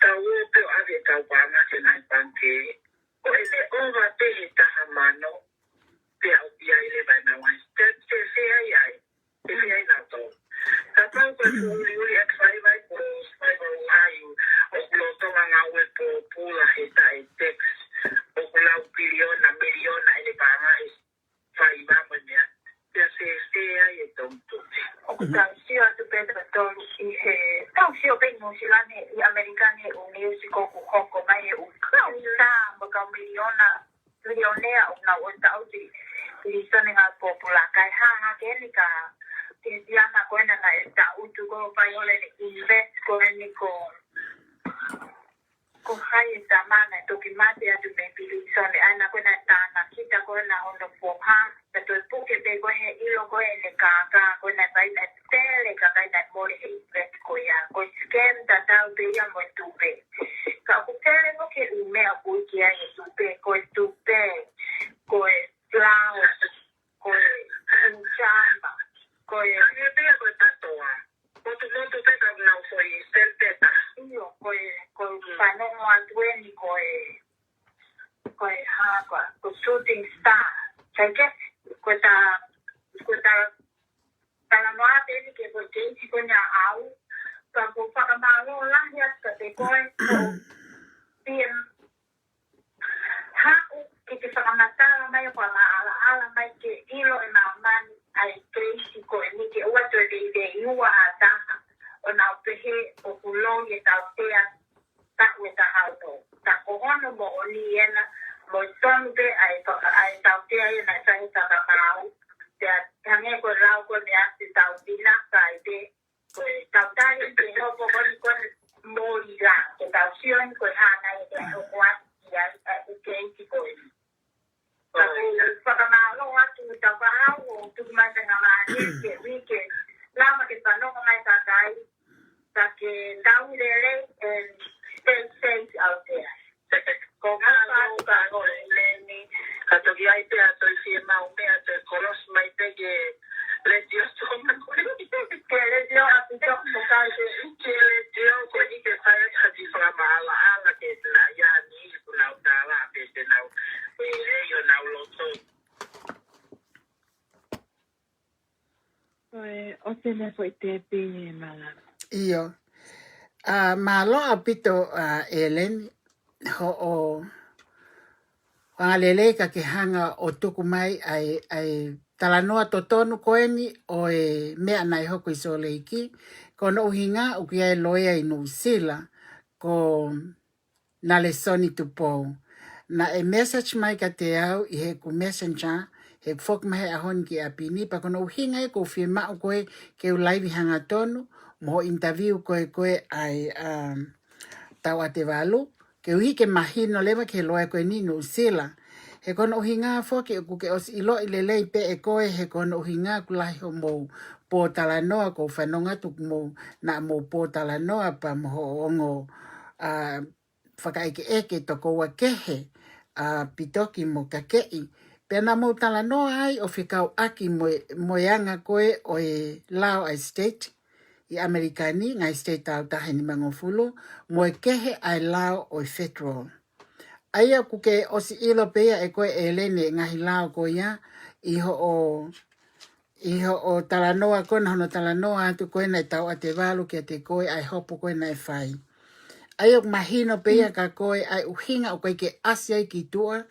tau ō pē ʻo ʻave ʻetau paʻanga ki he ngaahi pangikē, ʻo ʻene ʻova pē he taha mano, pea ʻoku ʻi ai leva ʻenau ngaahi step, fēfē ai, ʻe fēfē ai nautolu. Kapau ko e fuʻu uliuli ʻa e faiva ko e faiva ʻo hai, ʻoku lolotonga ngāue pōpula he taʻe tax, ʻoku lau piliona, miliona ʻene paʻanga he faiva mo e meʻa. Pea fēfē ai e Tomi Tupe. ʻOku tau sio atu pē tautolu ʻi he, tau sio pē ʻi Nuʻusila ni, ʻi ʻAmelika ni, ʻū niusi ko ē ʻoku hoko mai e ʻū kau sā mo e kau miliona, milionea ʻoku nau ō ʻo taʻutu ʻi, ʻi Sone ngā pōpula kai hanga ke ni ka, ke tiana ko ena naʻe taʻutu ko ē ʻo fai holo ʻene invest ko eni ko ko hai e tama naʻe toki mate atu mei pilīsone, ʻa ena ko ē naʻe tānaki ta ko ena hono foha, pea toe puke pē ko ē he ʻilo ko ē ʻene kākā ko ē naʻe fai naʻe tele kakai naʻe mole he event ko ia, ko e scam tatau pē ia mo e tupe. Ka ʻoku tele ko ē ke ʻū meʻa ʻoku ui ki ai e tupe, ko e tupe, ko e flour, ko e ʻū chamba, ko e ʻAi pē ia ko e patoa. Motu motu pē ka nau foʻi sand paper. ʻIo, ko e, ko e fanongo atu eni ko e, ko e hā koā, ko e shooting star. Sai ke, ko e ta, ko e ta, talanoa pē eni ke ko e keisi ko eni ʻaʻau. Ka ʻoku ou fakamālō lahi atu kiate koe, ko e P M haʻu ke ke fakamatala mai ʻoku ke maʻalaʻala mai ke ʻilo ʻe māmani ʻa e keisi ko eni ke ʻoua toe veiveiua ha taha ʻo nau pehē ʻoku loi e tautea taʻu ʻe taha ono. Ka ko hono moʻoni ena mo e tonu pē ʻa e faka-, ʻa e tautea ia naʻe fai he fakamaau. Pea hangē ko e lau ko eni ʻa e tau vina kai pē ko e tau tali ke hopo ko eni ko eni mo ia, ke tau sio eni ko e hā nai ʻe hoko atu ki ai ʻa e keisi ko eni. Ka ʻoku ou fakamālō atu ki he tau kahaʻu ʻo tuku mai e ngaahi mālie ke ui ke lava ke fanongo mai kakai, ka ke tau lelei and stay safe out there. Ko e kākā Toki ai pē ʻa e toe fiemaʻu meʻa, toe kolosi mai pē ki he letiō Tonga ko eni. Ki he letiō ʻaupito, ko e kai ke, ki he letiō ko eni ke fai atu ha kiʻi fakamaʻalaʻala ke na ia ni ku nau tala pe te nau. Ko e lei ʻo nau loto. Ko e ʻosi ʻene foʻi tepi e Malama. ʻIo. ʻA, mālō ʻaupito, ʻa, ʻEleni, hoʻo fakalelei ka ke hanga ʻo tuku mai ʻa e, ʻa e talanoa totonu ko eni ʻo e meʻa naʻe hoko ʻi Sōleki. Ko hono ʻuhinga ʻoku ʻi ai e loea ʻi Nuʻusila, ko Nalesoni Tupou. Naʻe message mai kiate au ʻi heʻeku messenger, heʻeku foki mai he ʻaho ni ki ʻapi ni, pea ko hono ʻuhinga ia ʻoku ou fiemaʻu ko ē ke u laivi hangatonu, mo hoʻo interview ko ē ko ē ʻa e, um, Tauʻatevalu, koeʻuhi ke mahino leva ki he loea ko eni ʻi Nuʻusila. He ko hono ʻuhinga foki ʻoku ke ʻosi ʻiloʻi lelei pē ʻe koe, he ko hono ʻuhinga ʻoku lahi hoʻomou pōtalanoa, ʻoku ou fanongo atu ʻoku mou, naʻa mou pōtalanoa pea mo hoʻo ongo, ʻa, fakaʻekeʻeke tokoua kehe, ʻa, Pitoki mo Kakeʻi. Pea naʻa mou talanoa ai ʻo fekauʻaki mo e, mo e anga ko ē ʻo e lao ʻa e state ʻi ʻAmelika ni, ngaahi state tautaha ʻe nimangofulu, mo e kehe ʻa e lao ʻo e federal. ʻA ia ʻoku ke ʻosi ʻilo pē ia ʻe koe ʻEleni e ngaahi lao ko ia ʻi hoʻo, ʻi hoʻo talanoa ko ena, hono talanoa atu ko ena ʻe Tauʻatevalu kiate koe ʻa e hopo ko ena naʻe fai. ʻA ia ʻoku mahino pē ia kia koe ʻa e ʻuhinga ʻoku ʻikai ke ʻasi ai ki tuʻa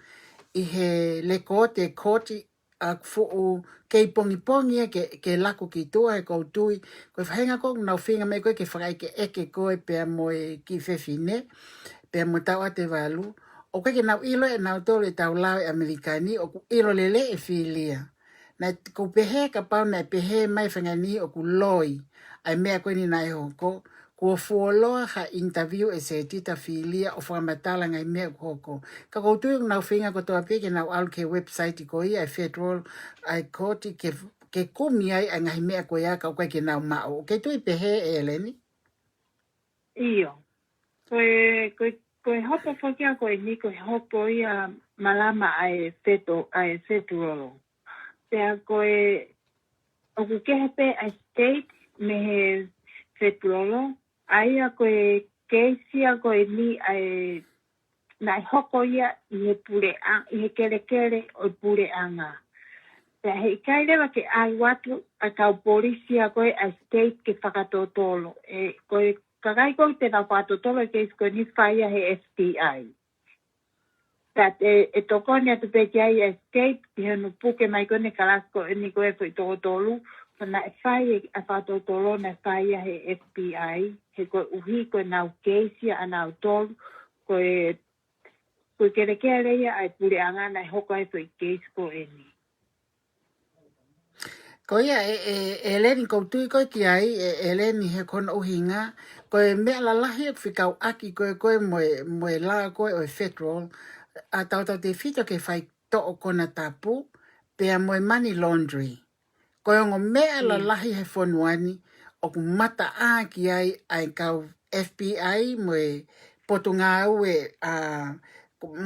ʻi he lekooti e kooti ʻa e fuʻu kei pongipongi ia ke, ke laku ki tuʻa he ʻoku ou tui, ko e faʻahinga ko ē ʻoku nau feinga mai ko ē ke fakaʻekeʻeke koe pea mo e kiʻi fefine, pea mo Tauʻatevalu, ʻoku ʻikai ke nau ʻilo ʻe nautolu ʻetau lao ʻi ʻAmelika ni, ʻoku ʻilo lelei ʻe Filia. Naʻa ku pehē kapau naʻe pehē mai fengani ʻoku loi ʻa e meʻa ko eni naʻe hoko, kuo fuoloa ha interview ʻe Setita Filia ʻo fakamatala ngaahi meʻa ʻoku hoko. Ka ʻoku ou tui ʻoku nau feinga kotoa pē ke nau ʻalu ki he website ko ia ʻa e federal, ʻa e kooti ke, ke kumi ai ʻa e ngaahi meʻa ko ia ka ʻoku ʻikai ke nau maʻu. ʻOku ke tui pehē ʻEleni? ʻIo. Ko e, ko e, ko e hopo foki ia ko eni ko e hopo ia Malama ʻa e feto, ʻa e federal. Pea ko e, ʻoku kehe pē ʻa e state mei he federal, ʻa ia ko e keisi ia ko eni ʻa e naʻe hoko ia ʻi he puleʻa-, ʻi he kelekele ʻo e puleʻanga. Pea heʻikai leva ke ʻalu atu ʻa e kau polisi ia ko ē ʻa e state ke fakatotolo. ʻE, ko e kakai ko ē te nau fakatotolo e keisi ko eni fai ia he F B I. Pea ʻe, ʻe tokoni atu pē ki ai ʻa e state, ʻi hono puke mai ko eni e kalasi ko eni ko ē foʻi toko tolu, pea naʻe fai ʻa e fakatotolo naʻe fai ia he F B I, he koeʻuhi ko ʻenau keisi ʻanautolu, ko e, ko e kelekele ia ʻa e puleʻanga naʻe hoko ai e foʻi keisi ko eni. Ko ia ʻe, ʻe, ʻEleni ʻoku ou tui ko ē ki ai, ʻe, ʻEleni he ko hono ʻuhinga, ko e meʻa lalahi ʻoku fekauʻaki ko ē ko ē mo e, mo e lao ko ē ʻo e federal, ʻa tautautefito ki he faitoʻo konatapu, pea mo e money laundry. Ko e ongo meʻa lalahi he fonua ni, ʻoku mataʻā ki ai ʻa e kau F B I mo e potungāue, ʻa,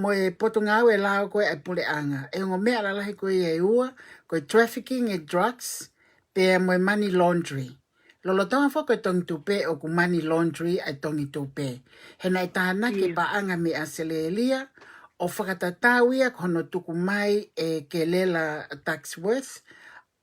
mo e potungāue lao ko ē ʻa e puleʻanga. ʻE ongo meʻa lalahi ko ia ʻe ua, ko e trafficking e drugs, pea mo e money laundry. Lolotonga foki e Tongitupe ʻoku money laundry ʻa e Tongitupe. He naʻe tānaki e paʻanga mei ʻAositelēlia, ʻo fakatatau ia ko hono tuku mai ʻe Kelela Duckworth,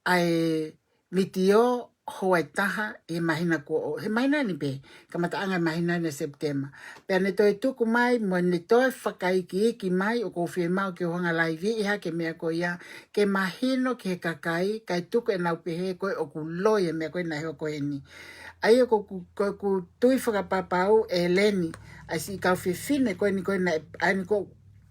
ʻa e mitiō houa ʻe taha ʻi he māhina kuo ʻo-, he māhina ni pē, kamataʻanga e māhina ni ʻo Sepitema. Pea ne toe tuku mai, mo ne toe fakaikiiki mai, ʻoku ou fiemaʻu ke u hanga laiviʻi hake e meʻa ko ia, ke mahino ki he kakai, kae tuku ʻenau pehē ko ē ʻoku loi e meʻa ko ē naʻe hoko eni. ʻA ia ʻoku, ʻoku, ʻoku ou tui fakapapau ʻEleni, ʻa e siʻi kau fefine ko eni ko ē naʻe, ʻa eni ko,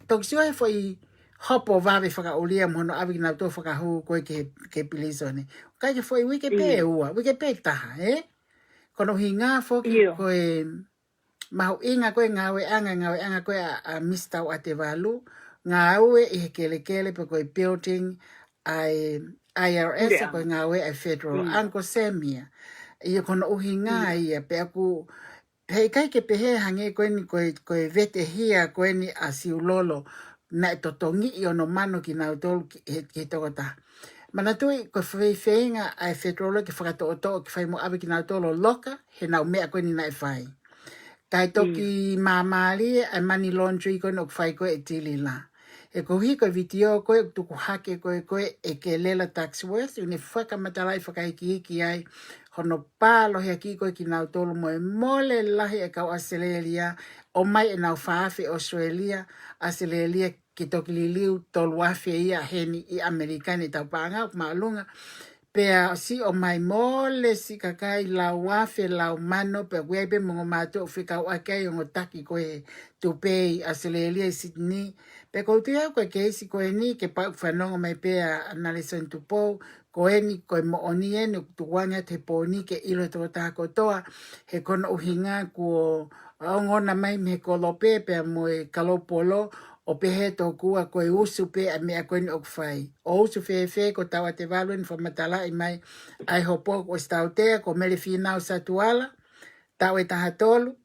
toki sio he foʻi hopo vave fakaʻulia mo hono ʻave kinautolu ʻo fakahū ko ē ki he, ki he pilīsone. ʻIkai ke foʻi uike pē ʻe ua, uike pē ʻe taha, ē? Ko hono ʻuhinga foki ko e mahuʻinga ko ē ngāueʻanga, ngāueʻanga ko ē ʻa, ʻa Misa Tauʻatevalu, ngāue ʻi he kelekele pe ko e building ʻa e I R S, ko e ngāue ʻa e federal, Uncle Sam ia. ʻIo ko hono ʻuhinga ia, pea ʻoku, heʻikai ke pehē hangē ko eni ko e, ko e vetehia ko eni ʻa Siulolo, naʻe totongiʻi ʻe ono mano kinautolu ki he, ki he tokotaha. Manatuʻi ko e fefeinga ʻa e federal ke fakatoʻotoʻo ke fai mo ʻave kinautolu ʻo loka he nau meʻa ko eni naʻe fai. Kae toki māmālie ʻa e money laundry ko eni ʻoku fai ko ē ʻe Tilila. He ko e hiko e vitiō ko ē ʻoku tuku hake ko ē ko ē ʻe Kelela Duckworth, ʻoku ne fakamatalaʻi fakahikihiki ai hono pālohiʻaki ko ē kinautolu mo e mole lahi e kau ʻAositelēlia, ʻomai ʻenau fāfe ʻAositelēlia, ʻAositelēlia ke toki liliu tolu afe ia heni ʻi ʻAmelika ni tau paʻanga ʻoku māʻolunga. Pea siʻi ʻomai mole siʻi kakai lau afe lau mano, pea ʻoku ʻi ai pē mo e ongo mātuʻa ʻoku fekauʻaki ai ongo taki ko ē tupe ʻi ʻAositelēlia ʻi Sydney. Pea ʻoku ou tui au ko e keisi ko eni ke pau ʻoku fanongo mai pē ʻa Nelson Tupou, ko eni ko e moʻoni eni ʻoku tukuange atu he pō ni ke ʻilo he tokotaha kotoa, he ko hono ʻuhinga kuo ongona mai mei he kolope pea mo e kalopolo, ʻo pehē tokua ko e usu pē ʻa e meʻa ko eni ʻoku fai. ʻO usu fēfē? Ko Tauatevalu eni fakamatalaʻi mai ʻa e hopo kuo ʻosi tautea, ko Mele Fīnau Satuala, taʻu ʻe taha tolu,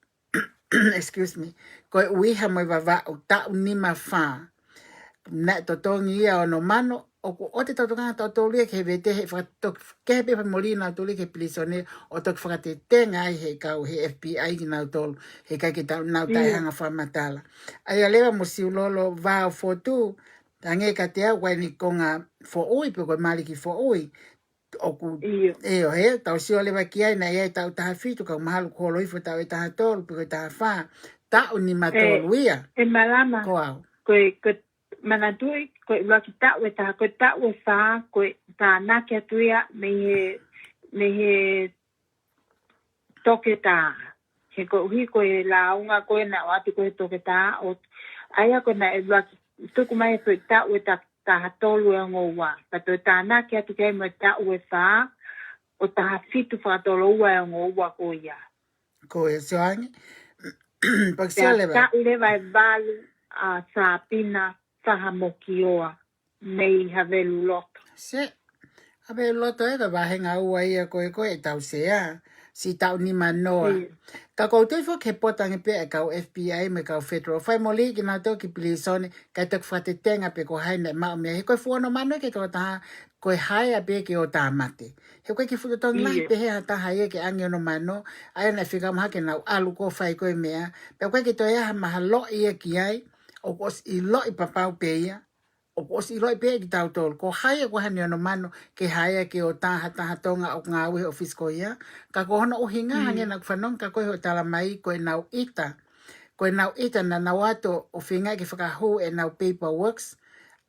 excuse me, ko e ʻUiha mo e Vavaʻu, taʻu nima fā. Naʻe totongi ia ʻe ono mano, ʻoku ʻoua te tau tokanga tautolu ia ki he vete, he fakatoki, ke he pepa moli nautolu ia ki he pilīsone, ʻo toki fakatetenga ai he kau he F B I kinautolu, he ʻikai ke tau nau taʻehanga fakamatala. ʻA ia leva mo Siulolo Vao Fotu, tange ka te au ʻoku ʻi ai ʻeni konga foʻui, pe ko e maliki foʻui, ʻoku ʻio, he tau sio leva ki ai naʻe ʻi ai taʻu taha fitu, ka ʻoku mahalo kuo holo hifo taʻu ʻe taha tolu, pe ko e taha fā, taʻu nima tolu ia. ʻE Malama, ko au, ko e, ko e manatuʻi, ko e ʻuluaki taʻu ʻe taha, ko e taʻu ʻe fā, ko e tānaki atu ia mei he, mei he toketā. He koeʻuhi ko e lāunga ko ē naʻe ʻoatu ko ē he toketā, ʻo, ʻa ia ko ē naʻe ʻuluaki tuku mai he foʻi taʻu ʻe ta-, taha tolu ʻe ongo ua. Pea toe tānaki atu ki ai mo e taʻu ʻe fā, ʻo taha fitu fakatolo ua ʻe ongo ua ko ia. Ko e sio ange. Pea sio leva, taʻu leva ʻe valu ʻa Sāpina Fahamokioa mei Haveluloto. Sē, Haveluloto ē, ka vahenga ua ia ko ē ko ē ʻe tau sea, siʻi taʻu nima noa. Ka ʻoku ou tui foki he pō tangi pē ʻa e kau F B I mo e kau federal, fai moli kinautolu ki pilīsone, kae toki fakatetenga pe ko hai naʻe maʻu meʻa. He ko e fuʻu ono mano ki he tokotaha, ko e haea pē ke ō tāmate. He ʻoku ʻikai ke fuʻu totongi lahi pē he ha taha ia ke ʻange ono mano, ʻa ia naʻe fika maha ke nau ʻalu ko ē ʻo fai ko ē meʻa. Pea ʻoku ʻikai ke toe ʻi ai ha mahalo ia ki ai, ʻoku ʻosi ʻiloʻi papau pē ia, ʻoku ʻosi ʻiloʻi pē ʻe kitautolu ko hai ʻoku ʻi ai haʻane ono mano ke haea ke ō taha taha Tonga ʻo ngāue he ʻōfisi ko ia. Ka ko hono ʻuhinga hangē naʻa ku fanongo ka ko e hoʻo tala mai ko ʻenau ʻita. Ko ʻenau ʻita naʻa nau ō atu ʻo feingaʻi ke fakahū ʻenau paperworks.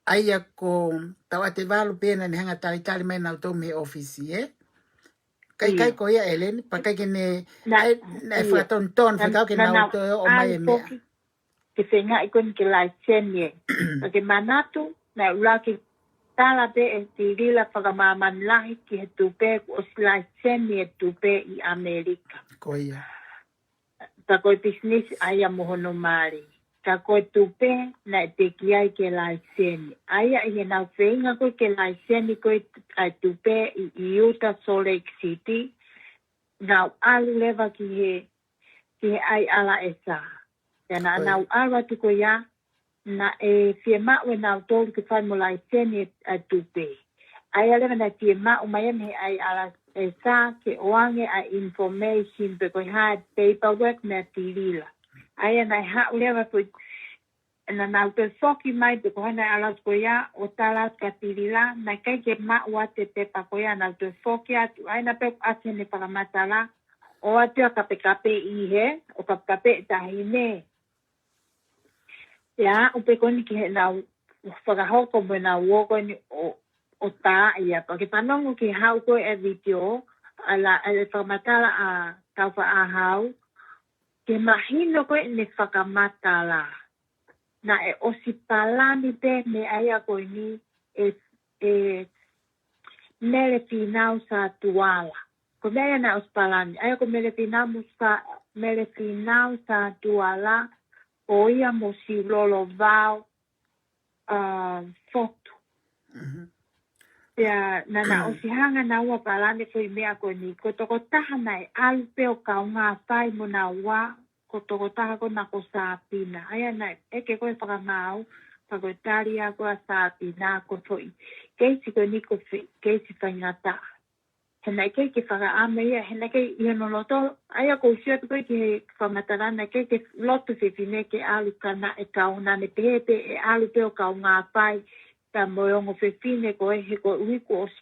ʻA ia ko Tauatevalu pē naʻa ne hanga ʻo talitali mai nautolu mei he ʻōfisi, ē? Ka ʻikai ko ia, ʻEleni, pea ʻikai ke ne, naʻe, naʻe fakatonutonu, fekau ke nau toe ō mai e meʻa. Ke feingaʻi ko eni ke laiseni ē. Ka ke manatu, naʻe ʻuluaki tala pē ʻe Tilila fakamāmani lahi ki he tupe kuo ʻosi laiseni e tupe ʻi ʻAmelika. Ko ia. Ka ko e pisinisi ʻa ia mo hono mali. Ka ko e tupe naʻe teʻeki ai ke laiseni. ʻA ia ʻi heʻenau feinga ko ē ke laiseni ko ē ʻa e tupe ʻi, ʻi Utah Salt Lake City, nau ʻalu leva ki he, ki he ʻaiʻala ʻe sā. Pea naʻa nau ʻalu atu ko ia, naʻe fiemaʻu ʻe nautolu ke fai mo laiseni ʻa e tupe. ʻA ia leva naʻe fiemaʻu mai ia mei he ʻaiʻala ʻe sā ke ʻoange ʻa e information pe ko e hā e paperwork meia Tilila. ʻA ia naʻe haʻu leva ko ē, naʻa nau toe foki mai pe ko hai naʻe ʻalu atu ko ia ʻo tala atu kia Tilila, naʻe ʻikai ke maʻu atu e pepa ko ia, nau toe foki atu. ʻA ia naʻe pehē ʻoku ʻasi heʻene fakamatala, ʻoatu ia ʻo kapekape ʻi hē, ʻo kapekape e taʻahine. Pea aʻu pē ko eni ki heʻenau fakahoko mo ʻenau ō ko eni ʻo, ʻo tā ia. Pea ke fanongo ki he haʻu ko ē e vitiō, ʻa la, ʻa e fakamatala ʻa Taufaʻāhau, ke mahino ko ē ʻene fakamatala. Naʻe ʻosi palani pē meia ia ko eni ʻe, ʻe Mele Fīnau Satuala. Ko e meʻa ia naʻe ʻosi palani. ʻA ia ko Mele Fīnau mo Sa-, Mele Fīnau Satuala, ʻo ia mo Siulolo Vao, ʻa, Fotu. Pea naʻa nau ʻosi hanga naua ʻo palani e foʻi meʻa ko eni. Ko e tokotaha naʻe ʻalu pē ʻo kaungā fai mo naua, ko e tokotaha ko ena ko Sāpina. ʻA ia naʻe ʻeke ko ē fakamaau, Pea ko e tali ʻa ko ē ʻa Sāpina ko e foʻi keisi ko eni ko e fe-, keisi faingataʻa. He naʻe ʻikai ke fakaʻamu ia, he naʻe ʻikai ʻi hono loto, ʻa ia ʻoku ou sio atu ko ē ki he fakamatala naʻe ʻikai ke loto fefine ke ʻalu ka naʻe kau naʻa ne pehē pē ʻe ʻalu pē ʻo kaungā fai, pea mo e ongo fefine ko ē he koeʻuhi kuo ʻosi,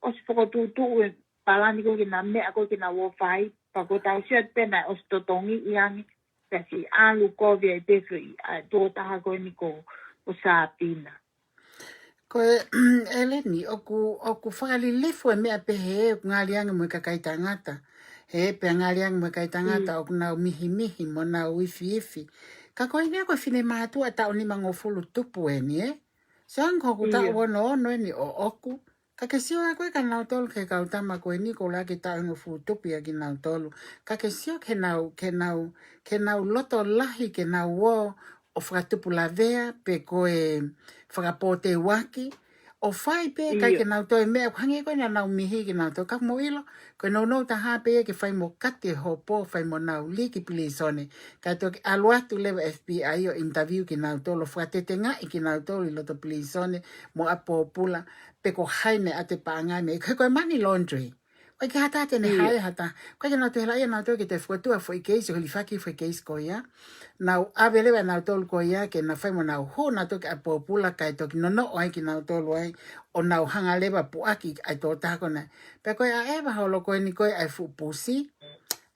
ʻosi fokotuʻutuʻu e palani ko ē ke na meʻa ko ē ke na ō ʻo fai, pea ko ʻetau sio atu pē naʻe ʻosi totongiʻi ange, pea siʻi ʻalu kovi ai pē foʻi, ʻa e tokotaha ko eni ko, ko Sāpina. Ko e, ʻEleni, ʻoku, ʻoku fakalilifu e meʻa pehē, ʻoku ngali ange mo e kakai tangata. He, pea ngali ange mo e kakai tangata, ʻoku nau mihimihi, mo nau ifiifi. Ka ko eni ko e finemātuʻa taʻu nimangofulu tupu eni, ē? Sio ange ko hoku taʻu ono ono eni ʻoʻoku. Ka ke sio ʻa ko ē kia nautolu ki he kau tama ko eni ko e ʻuluaki taʻu hongofulu tupu ia kia nautolu. Ka ke sio ke nau, ke nau, ke nau loto lahi, ke nau ō, ʻo fakatupu lavea, pe ko e fakapōteuaki, ʻo fai pē ʻikai ke nau toe meʻa, ʻoku hangē ko ē naʻa nau mihi kia nautolu ka mou ʻilo, ko e nounou taha pē ia ke fai mo kati e hopo, fai mo nau lī ki pilīsone, kae toki ʻalu atu leva F B I ʻo interview kia nautolu, ʻo fakatetengaʻi kia nautolu ʻi loto pilīsone, mo ʻapi pōpula, pe ko hai naʻe ʻoatu e paʻanga mei, ko e, ko e money laundering. ʻOku ʻikai ke hata te ne hae hata. ʻOku ʻikai ke nau toe hela ia nautolu ke toe fokotuʻu ha foʻi keisi ʻo hilifaki foʻi keisi ko ia. Nau ʻave leva nautolu ko ia ke na fai mo nau hū nautolu ki ʻapi pōpula kae toki nonoʻo ai kia nautolu ai ʻo nau hanga leva puʻaki ʻa e tokotaha ko ena. Pea ko e ʻaʻeva holo ko eni ko ē ʻa e fuʻu pusi.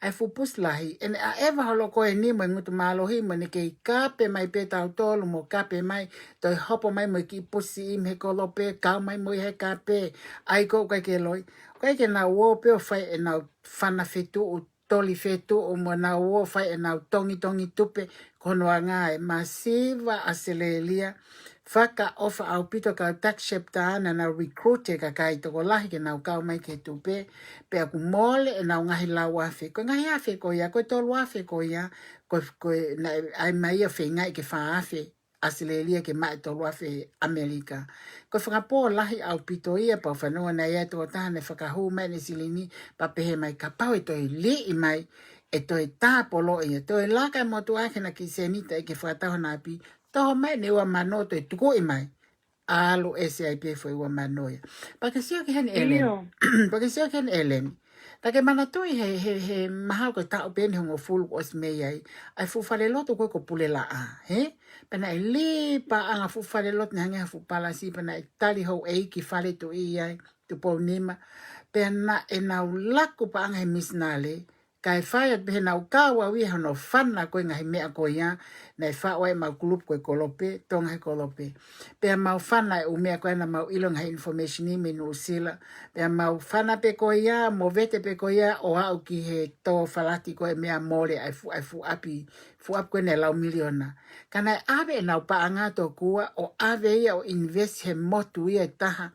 ʻA e fuʻu pusi lahi. ʻEne ʻaʻeva holo ko eni mo e ngutu mālohi mo ʻene kei kape mai pē tautolu mo kape mai. Toe hopo mai mo e kiʻi pusi ʻi mei he kolope, kau mai mo ia he kape. ʻAi ko ē ʻoku ʻikai ke loi. ʻOku ʻikai ke nau ō pē ʻo fai ʻenau fana fetuʻu, toli fetuʻu mo nau ō ʻo fai ʻenau tongitongi tupe, ko hono anga e masiva ʻAositelēlia. Fakaʻofa ʻaupito kau tax shop tā naʻa nau recruit e kakai tokolahi ke nau kau mai ki he tupe, pea ʻoku mole ʻenau ngaahi lau afe. Ko e ngaahi afe ko ia, ko e tolu afe ko ia, ko, ko e naʻe ʻai mai ia feingaʻi ke fā afe ʻAositelēlia ke maʻu e tolu afe ʻAmelika. Ko e fakapō lahi ʻaupito ia pea u fanongo naʻe ʻi ai e tokotaha naʻe fakahū mai ʻene silini pea pehē mai kapau ʻe toe liʻi mai, ʻe toe tāpolo ia, toe laka e motuʻa ke na kiʻi seniti ke fakatau hona ʻapi, toho mai ʻene ua mano toe tukuʻi mai. ʻAlu ʻe se ai pē foʻi ua mano ia. Pea ke sio ki heni ʻEleni. Pea ke sio ki heni ʻEleni. Ta ke manatuʻi he, he, he mahalo ko e taʻu pē eni hongofulu kuo ʻosi mei ai. ʻA e fuʻu falelotu ko ē ko Pulelaʻā, hē? Pea naʻe lī paʻanga fuʻu falelotu naʻe hangē ha fuʻu palasi, pea naʻe tali houʻeiki fale tuʻi ai, Tupou Nima. Pea naʻe nau laku paʻanga he misinale, kae fai atu pē he nau kau au ia hono fana ko e ngaahi meʻa ko ia, naʻe faʻu ai ʻemau kulupu ko e kolope, Tonga he Kolope. Pea mau fana e ʻū meʻa ko ē naʻa mau ʻilo ngaahi information ʻi mei Nuʻusila. Pea mau fana pē ko ia, mo vete pē ko ia, ʻo aʻu ki he tō falati ko e meʻa mole ʻa e fuʻu, ʻa e fuʻu ʻapi, fuʻu ʻapi ko ē naʻe lau miliona. Ka naʻe ʻave ʻenau paʻanga tokua, ʻo ʻave ia ʻo invest he motu ia ʻe taha,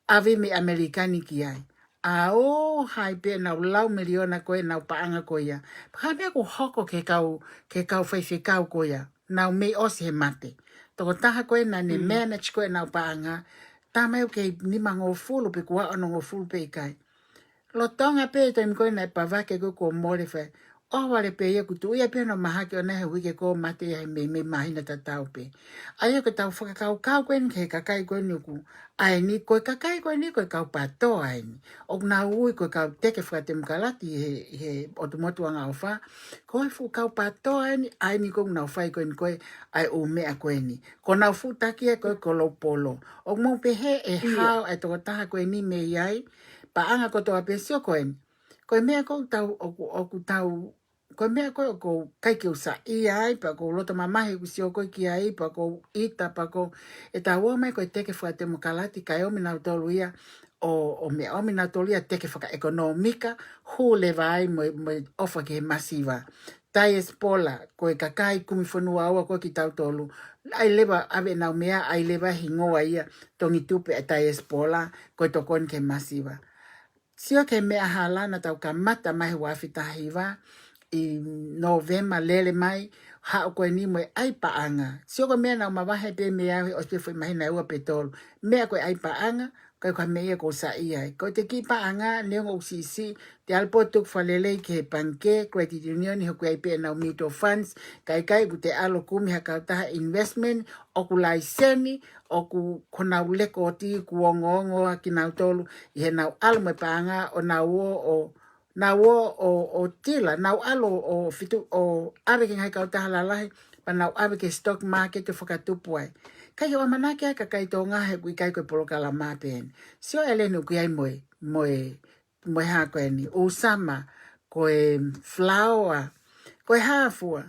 ʻave mei ʻAmelika ni ki ai. ʻA ō hai pē ʻenau lau miliona ko ē ʻenau paʻanga ko ia. Pea ko e meʻa ʻoku hoko ki he kau, ki he kau faifekau ko ia. Nau mei ʻosi he mate. Tokotaha ko ē naʻa ne manage ko ē ʻenau paʻanga. Tā mai ʻoku kei nimangofulu pe kuo onongofulu pe ʻikai. Lolotonga pē e taimi ko ē naʻe pavake ko ē kuo mole fai. ʻOhovale pē ia kuo tuʻu ia pē hono mahaki ʻona he uike kuo mate ia he meimei māhina tatau pē. ʻA ia ko ʻetau fakakaukau ko eni ki he kakai ko eni ʻoku ʻa eni, ko e kakai ko eni ko e kau PATOA eni. ʻOku nau ui ko e kau teke fakatemokalati he, he ʻotu motu angaʻofa. Ko e fuʻu kau PATOA eni, ʻa eni ko ē ʻoku nau fai ko eni ko e ʻa e ʻū meʻa ko eni. Ko honau fuʻu taki ia ko e kolopolo. ʻOku mou pehē ʻe hao ʻa e tokotaha ko eni mei ai, paʻanga kotoa pē, sio ko eni. Ko e meʻa ko ē ʻoku tau, ʻoku, ʻoku tau, ko e meʻa ko ē ʻoku ou ʻikai ke u saiʻia ai, pea ʻoku ou loto mamahi ʻeku sio ko ē ki ai, pea ʻoku ou ʻita, pea ʻoku ou, ʻe tau ō mai ko e teke fakatemokalati, kae ʻomi nautolu ia, ʻo, ʻo meʻa ʻomi nautolu ia teke fakaʻekonōmika, hū leva ai mo, mo e ʻofa ki he masiva. Diaspora, ko e kakai kumi fonua ua ko ē kitautolu. ʻAi leva ʻave ʻenau meʻa, ʻai leva hingoa ia, tongi tupe ʻa e diaspora, ko e tokoni ki he masiva. Sio ki he meʻa hala naʻa tau kamata mai he ua afe taha hiva, ʻi Nōvema lele mai, haʻu ko eni mo e ʻai paʻanga. Sio ko e meʻa naʻa ku mavahe pē mei ai he ʻosi pē foʻi māhina ʻe ua pe tolu. Meʻa ko e ʻai paʻanga, Ko e ka meʻa ia ʻoku ou saiʻia ai. Ko ʻete kiʻi paʻanga, neongo ʻoku siʻisiʻi, te ʻalu pē ʻo tuku fakalelei ki he pangikē, credit union, he ʻoku ʻi ai pē ʻenau mutual funds, kae ʻikai ke te ʻalu ʻo kumi ha kautaha investment, ʻoku laiseni, ʻoku ko honau lēkooti, ʻoku ongoongo ʻa kinautolu, ʻi heʻenau ʻalu mo e paʻanga, ʻo nau ō, ʻo nau ō ʻo, ʻo tila, nau ʻalu ʻo fitu, ʻo ʻave ki he ngaahi kautaha lalahi, pea nau ʻave ki he stock market ʻo fakatupu ai. ʻIkai ke u ʻamanaki ʻa e kakai Tonga he ʻoku ʻikai ko e polokalama pē eni. Sio ʻEleni ʻoku ʻi ai mo e, mo e, mo e hā ko eni, ʻūsama, ko e falaoa, ko e hā fua.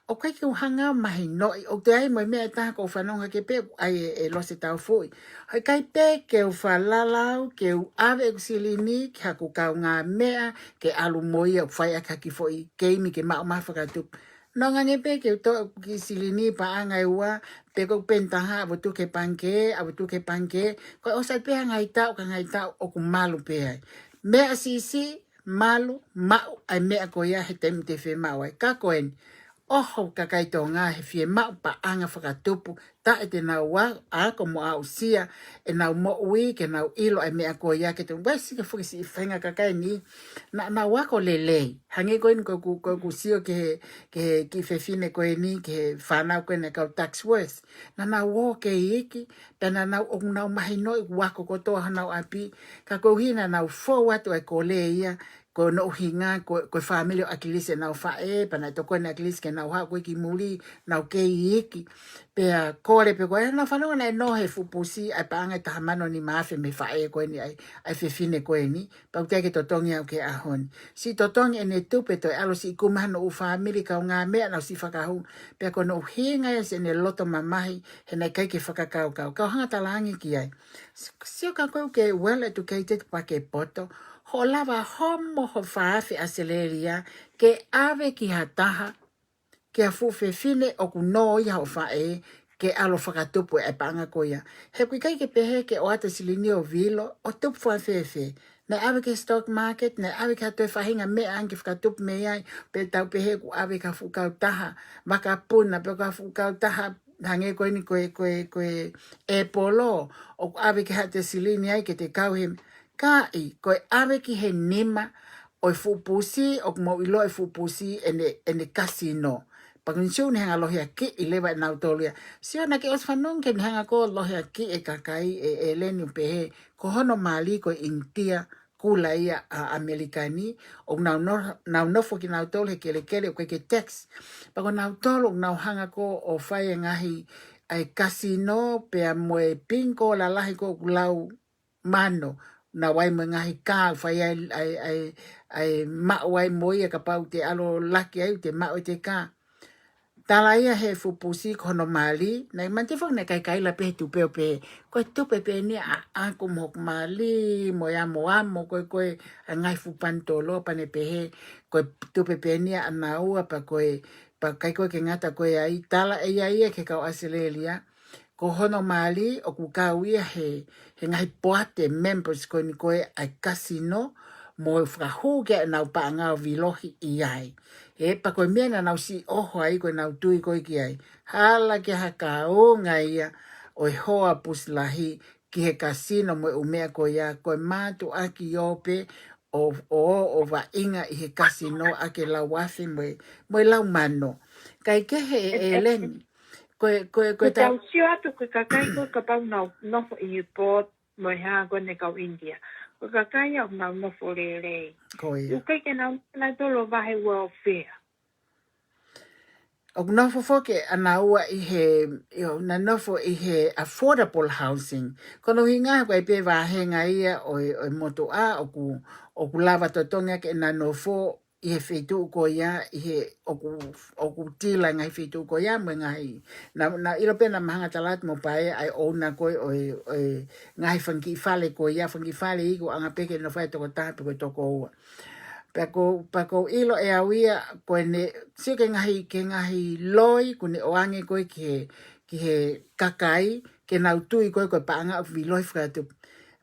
ʻOku ʻikai ke u hanga ʻo mahinoʻi, ʻoku toe ʻi ai mo e meʻa ʻe taha ʻoku ou fanongo hake pē, ʻai e, e Lose Taufuʻi. ʻOku ʻikai pē ke u falala au, ke u ʻave ʻeku silini, ki haku kaungāmeʻa, ke ʻalu mo ia ʻo fai ʻaki ha kiʻi foʻi keimi ke maʻu mai ha fakatupu. Nonga ange pē ke u toʻo ʻeku kiʻi silini paʻanga ʻe ua, pe ko e peni taha, ʻave atu ki he pangikē, ʻave atu ki he pangikē, ko e ʻosi atu pē ha ngaahi taʻu, ka ngaahi taʻu ʻoku malu pē ai. Meʻa siʻisiʻi, malu, maʻu, ʻa e meʻa ko ia he taimi te fiemaʻu ai. Ka ko eni, ʻoho kakai Tonga he fiemaʻu paʻanga fakatupu, taʻe te nau ō ʻo ako mo aʻusia ʻenau moʻui, ke nau ʻilo ʻa e meʻa ko ia ke te, ʻoku ʻi ai siʻi kiʻi foʻi siʻi faʻahinga kakai ni, naʻa nau ako lelei. Hangē ko eni ko ʻeku, ko ʻeku sio ki he, ki he kiʻi fefine ko eni, ki he fānau ko eni ʻa e kau Duckworth. Naʻa nau ō ki he iiki, pea naʻa nau, ʻoku nau mahinoʻi ʻoku ako kotoa honau ʻapi, ka koeʻuhi naʻa nau fou atu ʻa e kole ia, ko hono ʻuhinga, ko, ko e fāmili ʻo ʻAkilisi ʻenau faʻē, pea naʻe tokoni ʻa ʻAkilisi ke nau haʻu ko ē ki muli, nau kei iiki. Pea kole pē ko ē, naʻa nau fanongo naʻe nō he fuʻu pusi ʻa e paʻanga ʻe taha mano nima afe mei he faʻē ko eni ʻa e, ʻa e fefine ko eni, pea ʻoku teʻeki ke totongi au ki he ʻaho ni. Siʻi totongi ʻene tupe toe ʻalu ʻo siʻi kumi hano ʻū fāmili kaungāmeʻa nau siʻi fakahū, pea ko hono ʻuhinga ia siʻene loto mamahi, he naʻe ʻikai ke fakakaukau. Kau hanga ʻo talaange ki ai. Sio ka ko ē ʻoku ke well educated pea ke poto, hoʻo lava homo ho fā afe ʻAositelēlia ke ʻave ki ha taha, ki ha fuʻu fefine ʻoku nō ia hoʻo faʻē, ke ʻalu ʻo fakatupu e paʻanga ko ia. He ʻoku ʻikai ke pehē ke ʻoatu e silini ʻo vilo, ʻo tupu fakafēfē. Naʻe ʻave ki he stock market, naʻe ʻave ki ha toe faʻahinga meʻa ange ke fakatupu mei ai, pe tau pehē ʻoku ʻave ki ha fuʻu kautaha vakapuna, pe ko ha fuʻu kautaha hangē ko eni ko e, ko e, ko e ʻēpolo, ʻoku ʻave ki ai haʻate silini ai ke te kau he, ka ʻi, ko e ʻave ki he nima ʻo e fuʻu pusi, ʻoku mou ʻilo e fuʻu pusi ʻene, ʻene kasino. Pea ko eni sio ʻoku ne hanga ʻo lohiakiʻi leva ʻe nautolu ia. Sio naʻa ke ʻosi fanongo ki heʻene hanga ko ē ʻo lohiakiʻi e kakai ʻe, ʻEleni ʻo pehē, ko hono mali ko e ʻInitia, kula ia ʻa ʻAmelika ni, ʻoku nau no-, nau nofo kinautolu he kelekele ʻoku ʻikai ke tax. Pea ko nautolu ʻoku nau hanga ko ē ʻo fai e ngaahi ʻa e kasino pea mo e pingiko lalahi ko ē ʻoku lau mano. Nau ʻi ai mo e ngaahi kā ʻoku fai ai ʻa e, ʻa e, ʻa e maʻu ai mo ia kapau te ʻalu ʻo laki ai ʻoku te maʻu ʻete kā. Tala ia he fuʻu pusi ko hono mali, naʻe manatu foki naʻe kaikaila pē he tupe ʻo pehē, ko e tupe pē eni ia ʻaʻaku mo hoku mali, mo e amo amo, ko e, ko e ʻa e ngaahi fuʻu panitolo pea ne pehē, ko e tupe pē eni ia ʻanaua pea ko e, pea ʻikai ko ē ke ngata ko ē ai, tala ʻe ia ia ki he kau ʻAositelēlia, ko hono mali ʻoku kau ia he, he ngaahi poate members ko eni ko ē ʻa e kasino, mo fakahū ki ai ʻenau paʻanga ʻo vilohi ʻi ai. He pea ko e meʻa naʻa nau siʻi ʻoho ai ko ʻenau tui ko ē ki ai. Hala ke hakaunga ia ʻo e hoa pusi lahi ki he kasino mo e ʻū meʻa ko ia, ko e mātuʻaki ʻo pē ʻo, ʻo, ʻo vaʻinga ʻi he kasino ʻaki e lau afe mo e, mo e lau mano. Kae kehe ʻe, ʻEleni. Ko e, ko e, ko e Ko e ta- tau sio atu ko e kakai ko ē kapau nau nofo ʻi he port mo e hā ko eni kau ʻInitia. Ko e kakai ia ʻoku nau nofo lelei. Ko ia. ʻOku ʻikai ke nau nofo nautolu ʻo vahe welfare. ʻOku nofo foki ʻanaua ʻi he, ʻio, nau nofo ʻi he affordable housing. Ko hono ʻuhinga he ʻoku ʻi ai pē vāhenga ia ʻo e, ʻo e motuʻa ʻoku, ʻoku lava totongi ʻaki ʻena nofo ʻi he feituʻu ko ia, ʻi he ʻoku, ʻoku tila e ngaahi feituʻu ko ia, mo e ngaahi, naʻa, naʻa ʻilo pē naʻa Mahanga Talatu mo Paea ʻa e ʻouna ko ē ʻo e, ʻo e ngaahi fanga kiʻi fale ko ia, fanga kiʻi fale ʻoku anga pē ke nofo ai e toko taha pe ko e toko ua. Pea ʻoku, pea ʻoku ou ʻilo ʻe au ia, ko ʻene, sio ki he ngaahi, ki he ngaahi loi, ʻoku ne ʻoange ko ē ki he, ki he kakai, ke nau tui ko ē ko e paʻanga ʻoku vilohi fakatupu.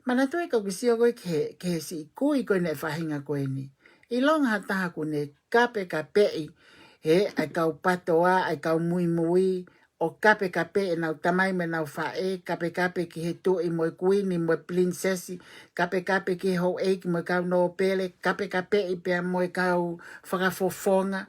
Manatuʻi ka ʻoku ke sio ko ē ki he, ki he siʻi kui ko eni e faʻahinga ko eni. ʻIlonga ha taha ʻoku ne kapekapeʻi, he, ʻa e kau patoa, ʻa e kau muimui, ʻo kapekape ʻenau tamai mo ʻenau faʻē, kapekape ki he tuʻi mo e kuini mo e pilinisesi, kapekape ki he houʻeiki mo e kau nōpele, kapekapeʻi pea mo e kau fakafofonga.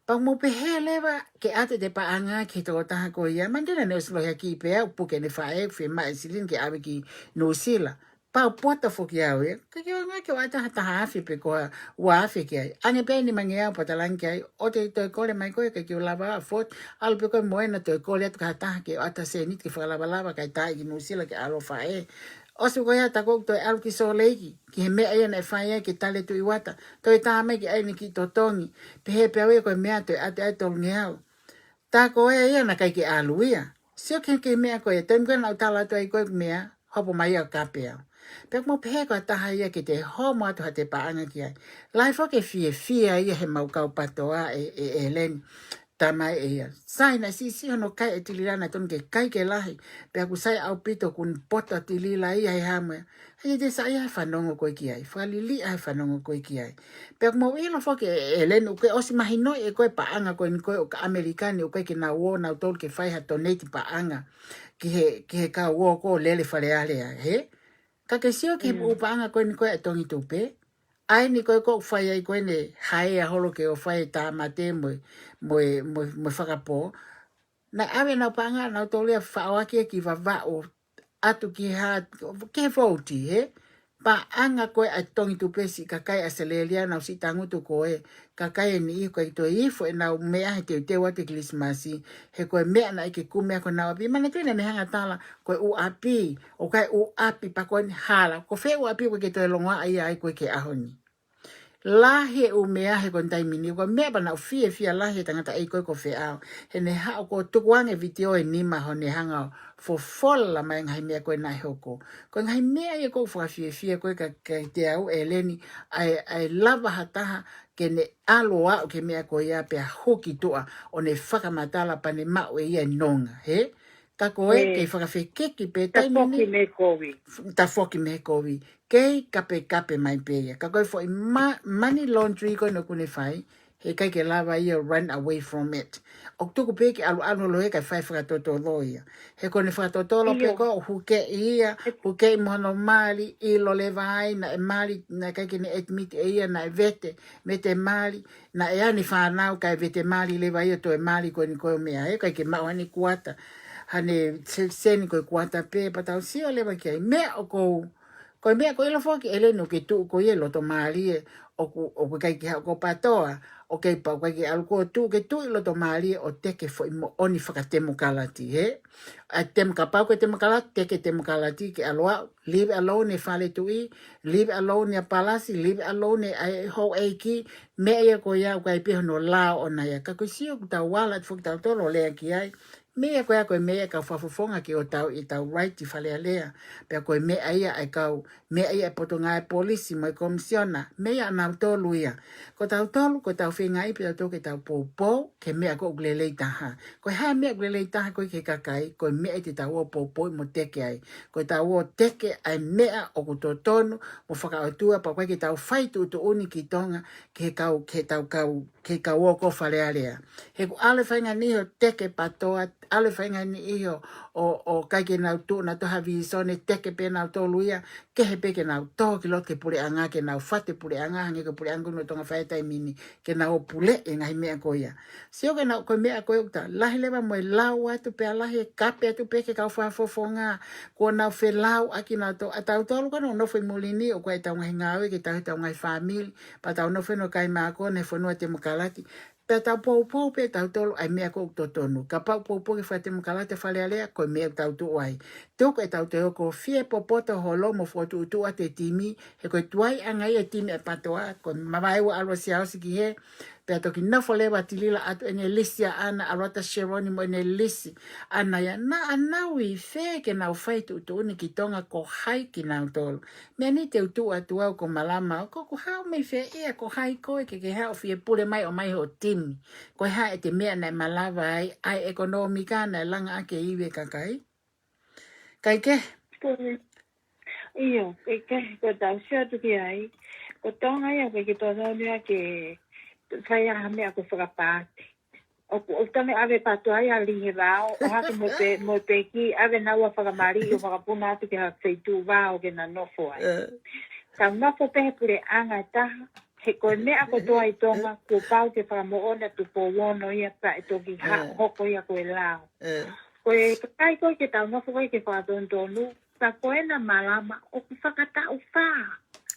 Pea mou pehē leva ke ʻoatu ʻete paʻanga ki he tokotaha ko ia. Manatuʻi naʻe ʻosi lohiakiʻi pē ʻo puke ʻene faʻē, fiemaʻu ʻe Silini ke ʻave ki Nuʻusila. Pea u poto foki au ia. Ka ke ʻoange ke u ʻoatu ha taha afe pe ko ha ua afe ki ai. ʻAnge pē ʻe nimangeau pea talaange ki ai, ʻoua te ke toe kole mai koe, ʻikai ke u lava ʻo afford. ʻAlu pē koe mo ena toe kole atu ki ha taha ke ʻoatu ha sēniti ke fakalavalava kae tā ia ki Nuʻusila ke ʻalu ʻo faʻē. ʻOsi ko ia tā ko ē ʻoku toe ʻalu ki Sōleki, ki he meʻa ia naʻe fai ai ki he tali e Tuʻi Uata. Toe tā mai ki ai ʻene kiʻi totongi. Pehē pē au ia ko e meʻa toe ʻoatu ai e tolungeau. Tā ko ē ia naʻe ʻikai ke ʻalu ia. Sio ki he, ki he meʻa ko ē, taimi ko ē naʻa ku tala atu ai ko e meʻa, hopo mai ia ʻo kape au. Pea ʻoku mou pehē ko ha taha ia ke te homo atu haʻate paʻanga ki ai. Lahi foki e fiefia ia heʻemau kau PATOA ʻe, ʻe, ʻe ʻEleni. Tamai ʻe ia. Sai, naʻe siʻisiʻi hono kai ʻe Tilila, naʻe tonu ke kai ke lahi. Pea ʻoku sai ʻaupito kuo ne poto ʻa Tilila ia he hā mo e hā. ʻIkai te saiʻia he fanongo ko ē ki ai. Fakaliliʻa he fanongo ko ē ki ai. Pea ʻoku mou ʻilo foki ʻe, ʻEleni, ʻoku ke ʻosi mahinoʻi ʻe koe paʻanga ko eni ko ē ʻoku ʻAmelika ni, ʻoku ʻikai ke nau ō nautolu ke fai ha donate paʻanga ki he, ki he kau ō ko ē ʻo lele Fale Alea, hē? Ka ke sio ki he Mm. ʻū paʻanga ko eni ko ē ʻa e Tongi Tupe. ʻA eni ko ē ʻoku fai ai ko eni, haea holo ke ō fai e tāmate mo e, mo e, mo e, mo e fakapō. Naʻe ʻave ʻenau paʻanga ʻanautolu ia ʻo faʻo ʻaki ia ki Vavaʻu atu ki he hā, ki he vouti, hē? Paʻanga ko ē ʻa e Tongi Tupe, siʻi kakai ʻAositelēlia naʻa nau siʻi tangutu ko ē, kakai ʻe niʻihi ʻoku ʻikai toe ifo ʻenau meʻa he teuteu atu e Kilisimasi, he ko e meʻa naʻe ʻikai ke kumi ia ki honau ʻapi. Manatuʻi naʻa ne hanga ʻo tala, ko e ʻū ʻapi, ʻoku ʻi ai e ʻū ʻapi pea ko eni hala, ko fē ʻū ʻapi ʻoku ʻikai ke toe longoaʻa ia ai ko ē ki he ʻaho ni. Lahi e ʻū meʻa he ko eni taimi ni, ko e meʻa pē naʻa ku fiefia lahi he tangataʻeiki ko ē ko Feʻao. He ne haʻu ʻo tuku ange e vitiō ʻe nima hono hanga ʻo fofola mai e ngaahi meʻa ko ē naʻe hoko. Ko e ngaahi meʻa ia ʻoku ou fakafiefia ko ē ka, kiate au ʻEleni, ʻa e, ʻa e lava ha taha ke ne ʻalu ʻo aʻu ki he meʻa ko ia pea hū ki tuʻa ʻo ne fakamatala pea ne maʻu ʻe ia e nonga, hē? Ka ko e, ʻE. kei fakafekiki pē taimi ni. Tafoki mei he kovi. Tafoki mei he kovi. Kei kapekape mai pē ia. Ka ko e foʻi ma-, money laundry ko ē ʻoku ne fai, heʻikai ke lava ia ʻo run away from it. ʻOku tuku pē ke ʻaluʻalu holo ia kae fai fakatotolo ia. He ko ʻene fakatotolo pē ʻIo. ko ē ʻoku hukeʻi ia, hukeʻi mo hono mali, ʻilo leva ai naʻe mali, naʻe ʻikai ke ne admit ʻe ia naʻe vete, vete mali, naʻe ʻi ai ʻene fānau kae vete mali leva ia ʻo toe mali ko eni ko e meʻa, ʻikai ke maʻu haʻane kuata, haʻane se-, seni ko e kuata pē, pea tau sio leva ki ai. Meʻa ʻoku ou, ko e meʻa ʻoku ou ʻilo foki ʻEleni ʻoku ke tuʻu ko ia ʻi loto mālie, ʻoku, ʻoku ʻikai ke haʻu ko PATOA, ʻoku ʻikai pau ʻikai ke ʻalu koe ʻo tuʻu, ke tuʻu ʻi loto mālie ʻo teke foʻi moʻoni fakatemokalati, hē? ʻA e tem-, kapau ko e temokalati, teke temokalati ke ʻalu ʻo aʻu, leave alone e fale tuʻi, leave alone ʻa Palasi, leave alone ʻa e houʻeiki, meʻa ia ko ia ʻoku ʻi ai pē hono lao ʻoʻona ia. Ka ko e sio ʻoku tau ala atu foki tautolu ʻo lea ki ai. Meʻa ko ia ko e meʻa ia ʻa e kau fakafofonga ke ʻoatu ʻetau right ʻi Fale Alea. Pea ko e meʻa ia ʻa e kau, meʻa ia ʻa e Potungāue Polisi mo e Komisiona. Meʻa ia ʻanautolu ia. Ko tautolu, ko ʻetau feinga ia pē tautolu ke tau poupou ki he meʻa ʻoku lelei taha. Ko e hā e meʻa ʻoku lelei taha ko ē ki he kakai, ko e meʻa te tau ō ʻo poupouʻi mo teke ai. Ko ʻetau ō ʻo teke ʻa e meʻa ʻoku totonu mo fakaʻotua, pea ʻoku ʻikai ke tau fai tuʻutuʻuni ki Tonga, ki he kau, ki heʻetau kau, ki he kau ō ko ē ʻo Fale Alea. He ʻoku ʻalu e faʻahinga niʻihi ʻo teke PATOA, ʻalu e faʻahinga niʻihi ʻo, ʻo, ʻo ʻikai ke nau tuʻu nautolu ha vīsone, teke pē nautolu ia, kehe pē ke nau tō ki loto ki he puleʻanga, ke nau fatu e puleʻanga, hangē ko e puleʻanga ko eni ʻo Tonga Fire taimi ni, ke nau ō ʻo puleʻi e ngaahi meʻa ko ia. Sio ki heʻenau, ko e meʻa ko ē ʻoku ta-, lahi leva mo e lau atu pea lahi e kape atu pē ki he kau fakafofonga, kuo nau felauʻaki nautolu, ʻa tautolu ko ē ʻoku nau nofo ʻi muli ni, ʻoku ʻi ai ʻetau ngaahi ngāue ke tauhi ʻetau ngaahi fāmili, pea tau nofo ʻi he kai mākona he fonua temokalati, pea tau poupou pē tautolu ʻa e meʻa ʻoku totonu. Kapau ʻoku poupou ki he fakatemokalati ʻa Fale Alea, ko e meʻa ʻoku tau tuʻu ai. Tuku ʻetau toe ō ʻo fie popoto holo mo fokotuʻutuʻu atu e timi, he ko e tuaiʻanga ia e timi ʻa e PATOA, ko e mavae ua ʻalu ʻa Siaosi ki hē, pea toki nofo leva ʻa Tilila ʻoatu ʻene lisi ʻaʻana, ʻalu atu ʻa Sheroni mo ʻene lisi ʻaʻana ia. Naʻa nau ʻi fē ke nau fai tuʻutuʻuni ki Tonga, ko hai kinautolu? Meʻa ni te u tuʻu atu au ko Malama, ʻoku ou haʻu mei fē ia, ko hai koe ke ke haʻu ʻo fie pule mai ʻo ʻomai hoʻo timi? Ko e hā ʻete meʻa naʻe malava ai, ʻa e ʻekonōmika naʻe langa ʻaki e ivi e kakai? Kae kehe. Ko e, ʻio, kae kehe, ko ʻetau sio atu ki ai. Ko Tonga ia, ʻoku ʻikai ke totonu ia ke fai ha meʻa ko e fakapaati. ʻOku, ʻoku tau meʻa ʻave pātoa ia lihi vao, ʻo hake mo pe, mo peki, ʻave naua fakamaliʻi ʻo fakapuna atu ki ha feituʻu vao ke na nofo ai. Tau nofo pē he puleʻanga ʻe taha, he ko e meʻa kotoa ʻi Tonga, kuo pau ke fakamoʻoni ʻa Tupou Ono ia pea ʻe toki ha, hoko ia ko e lao. Ko e kakai ko ē ke tau nofo ko ē ke fakatonutonu, pea ko ena Malama ʻoku fakataʻu fā.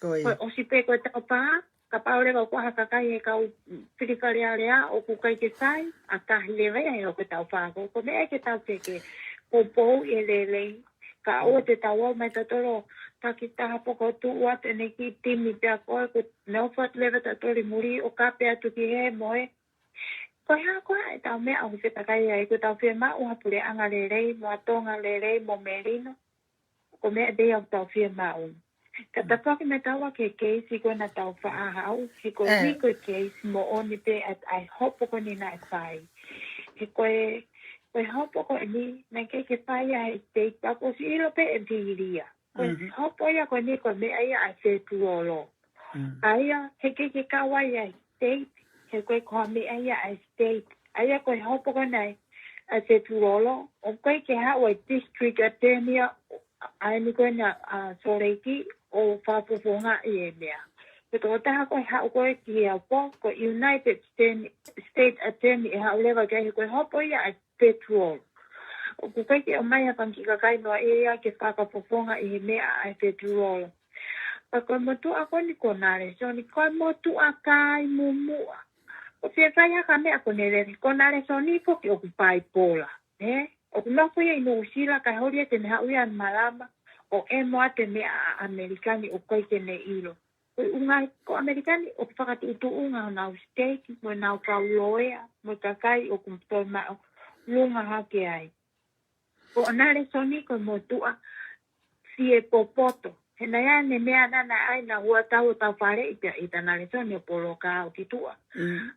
Ko ia. Ko e ʻosi pē ko e taʻu fā, kapau leva ʻoku ʻi ai ha kakai he kau fili Fale Alea ʻoku ʻikai ke sai, ʻa tahi leva ia he ʻoku taʻu fā ko, ko e meʻa ke tau teke, poupouʻi e lelei, ka ʻoua te tau ō mai tautolu, taki taha poko tuʻu atu ʻene kiʻi timi pea ko ē, ko e nofo atu leva tautolu ʻi muli ʻo kape atu ki he moe. Ko e hā koā ʻetau meʻa ʻoku fetakai ai, ko ʻetau fiemaʻu ha puleʻanga lelei, mo ha Tonga lelei, mo melino. Ko e meʻa pē ia ʻoku tau fiemaʻu. Ka tapu hake mai taua ki he keisi ko ena tau faʻa haʻu, he ko e, ko e keisi moʻoni pē ʻa e hopo ko eni naʻe fai. He ko e, ko e hopo ko eni, naʻe ʻikai ke fai ia he state, pea kuo ʻosi ʻilo pē ʻe Vilia. Ko e hopo ia ko eni ko e meʻa ia ʻa e federal law. ʻA ia, he ʻikai ke kau ai ʻa e state, he ko e ko ha meʻa ia ʻa e state. ʻA ia ko e hopo ko ena ʻa e federal law, ʻoku ʻikai ke haʻu ʻa e district attorney ʻa eni ko ena ʻa Sōleki ʻo fakafofongaʻi e meʻa. Ko e tokotaha ko ē haʻu ko ē ki he ʻaupito, ko e United State, State Attorney ʻe haʻu leva ki ai he ko e hopo ia ʻa e federal. ʻOku ʻikai ke ʻomai ha fanga kiʻi kakai noa ia ke fakafofongaʻi he meʻa ʻa e federal. Pea ko e motuʻa ko eni ko Nalesoni, ko e motuʻa kai mumuʻa. ʻOku fie fai ha meʻa ko ē lelei, ko Nalesoni foki ʻoku paipola, ē? ʻOku nofo ia ʻi Nuʻusila, kae holi ia ke ne haʻu ia ʻi Malama, ʻo ʻemo atu e meʻa ʻa ʻAmelika ni ʻoku ʻikai ke ne ʻilo. Ko e ʻuhinga ko ʻAmelika ni ʻoku fakatuʻutuʻunga honau state, mo ʻenau kau loea, mo e kakai ʻoku toe māʻolunga hake ai. Ko Nalesoni ko e motuʻa fie popoto. He naʻe ʻi ai ʻene meʻa naʻa ne ʻai naʻa hua tau ʻo tau fale ʻi pea ʻita Nalesoni ʻo poloka ʻo ki tuʻa.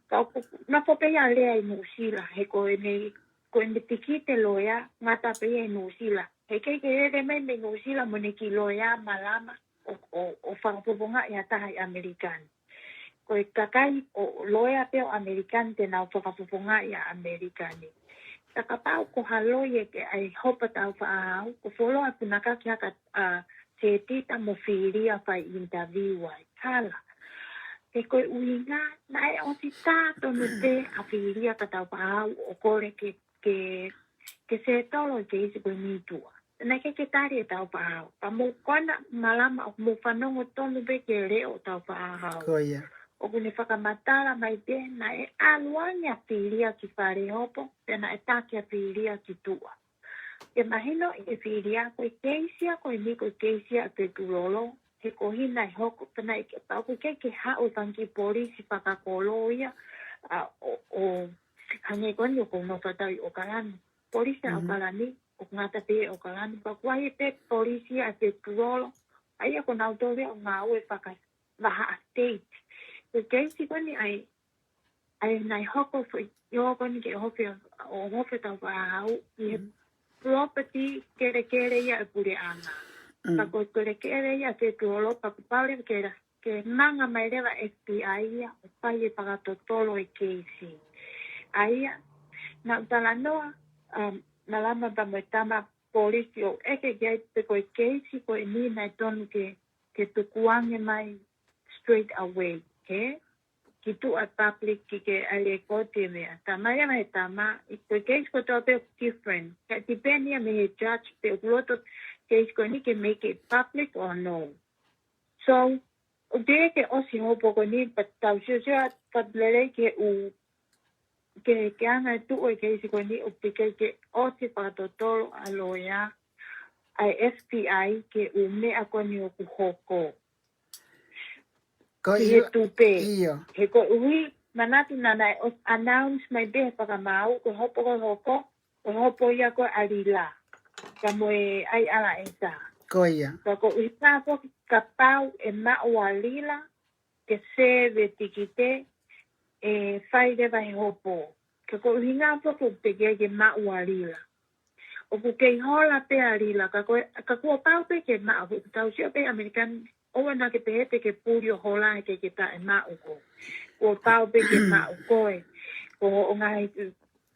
Ka ʻoku nofo pē ia lea ʻi Nuʻusila, he ko ʻene, ko ʻene tikite loea, ngata pē ia ʻi Nuʻusila. He ʻikai ke lele mai mei Nuʻusila mo ʻene kiʻi loea Malama ʻo, ʻo, ʻo fakafofongaʻi ha taha ʻi ʻAmelika ni. Ko e kakai ʻo loea pē ʻo ʻAmelika ni te nau fakafofongaʻi ʻa ʻAmelika ni. Ka kapau ko ha loia ke ʻai hopo tau faʻa haʻu, ko e fuoloa punakaki haka ʻa Setita mo Filia fai interview ai. Hala. He ko e ʻuhinga, naʻe ʻosi tā tonu pē ʻa Filia ka tau faʻa haʻu ʻo kole ke, ke, ke setolo e keisi ko eni ʻi tuʻa. Naʻe ʻikai ke tali ʻe tau faʻa haʻu. Pea mou kona Malama ʻoku mou fanongo tonu pē ki he leʻo ʻo tau faʻa haʻu. Ko ia. ʻOku ne fakamatala mai pē naʻe ʻalu ange ʻa Filia ki fale hopo, pea naʻe taki ʻa Filia ki tuʻa. ʻE mahino ʻe Filia, ko e keisi ia ko eni ko e keisi ia ʻa e federal law, he ko e ʻuhinga naʻe hoko, pea naʻe, pea ʻoku ʻikai ke haʻu e fanga kiʻi polisi fakakolo ia, ʻa, ʻo, ʻo, hangē ko eni ʻoku ou nofo atu au ʻi ʻOkalani. Polisi ʻa ʻOkalani, ʻoku ngata pē ʻOkalani, pea ʻoku ʻi ai pē polisi ʻa e federal law, ʻa ia ko nautolu ia ʻoku ngāue fakavahaʻa state. Ko e keisi ko eni ʻa e, ʻa e naʻe hoko foʻi, ʻi ʻō ko eni ke ʻohofi, ʻohofi tau faʻa haʻu, ʻi he property kelekele ia ʻa e puleʻanga. Pea ko e kelekele ia ʻa e federal law, pea kuo pau leva ke la, ke hanga mai leva ʻe he F B I ia ʻo fai e fakatotolo e keisi. ʻA ia, naʻa ku talanoa, um, Malama pea mo e tama polisi ʻo ʻeke ki ai pe ko e keisi ko eni naʻe tonu ke, ke tukuange mai straight away, ke? Ki tuʻa e public ke ke ʻai lēkooti e meʻa. Talamai leva ʻe he tama, ko e keisi kotoa pē ʻoku different. Ka depend ia mei he judge pe ʻoku loto keisi ko eni ke make it public or no. So, ʻoku teʻeki ke ʻosi hopo ko eni, pea tau siosio atu fakalelei ki he ʻū, ke, ke anga e tuʻu e keisi ko eni, ʻoku teʻeki ke ʻosi fakatotolo ʻa e loea ʻa e F B I ki he ʻū meʻa ko eni ʻoku hoko. Ko ia, tupe. He koeʻuhi, manatu naʻa ne ʻosi announce mai pē he fakamaau, ko e hopo ko e hoko, ko e hopo ia ko ē ʻa Lila. Ka mo e ʻai ʻala ʻe ta. Ko ia. Ka koeʻuhi ka foki kapau ʻe maʻu ʻa Lila, ke save e tikite, ʻe fai leva he hopo. Ka ko e ʻuhinga foki ʻoku teʻeki ai ke maʻu ʻa Lila. ʻOku kei hola pē ʻa Lila, ka ko e, ka kuo pau pē ke maʻu, ʻoku tau sio pē ʻAmelika ni, ʻoua naʻa ke pehē te ke puli ʻo hola he ʻikai ke taʻemaʻu koe. Kuo pau pē ke maʻu koe. Ko hoʻo ngaahi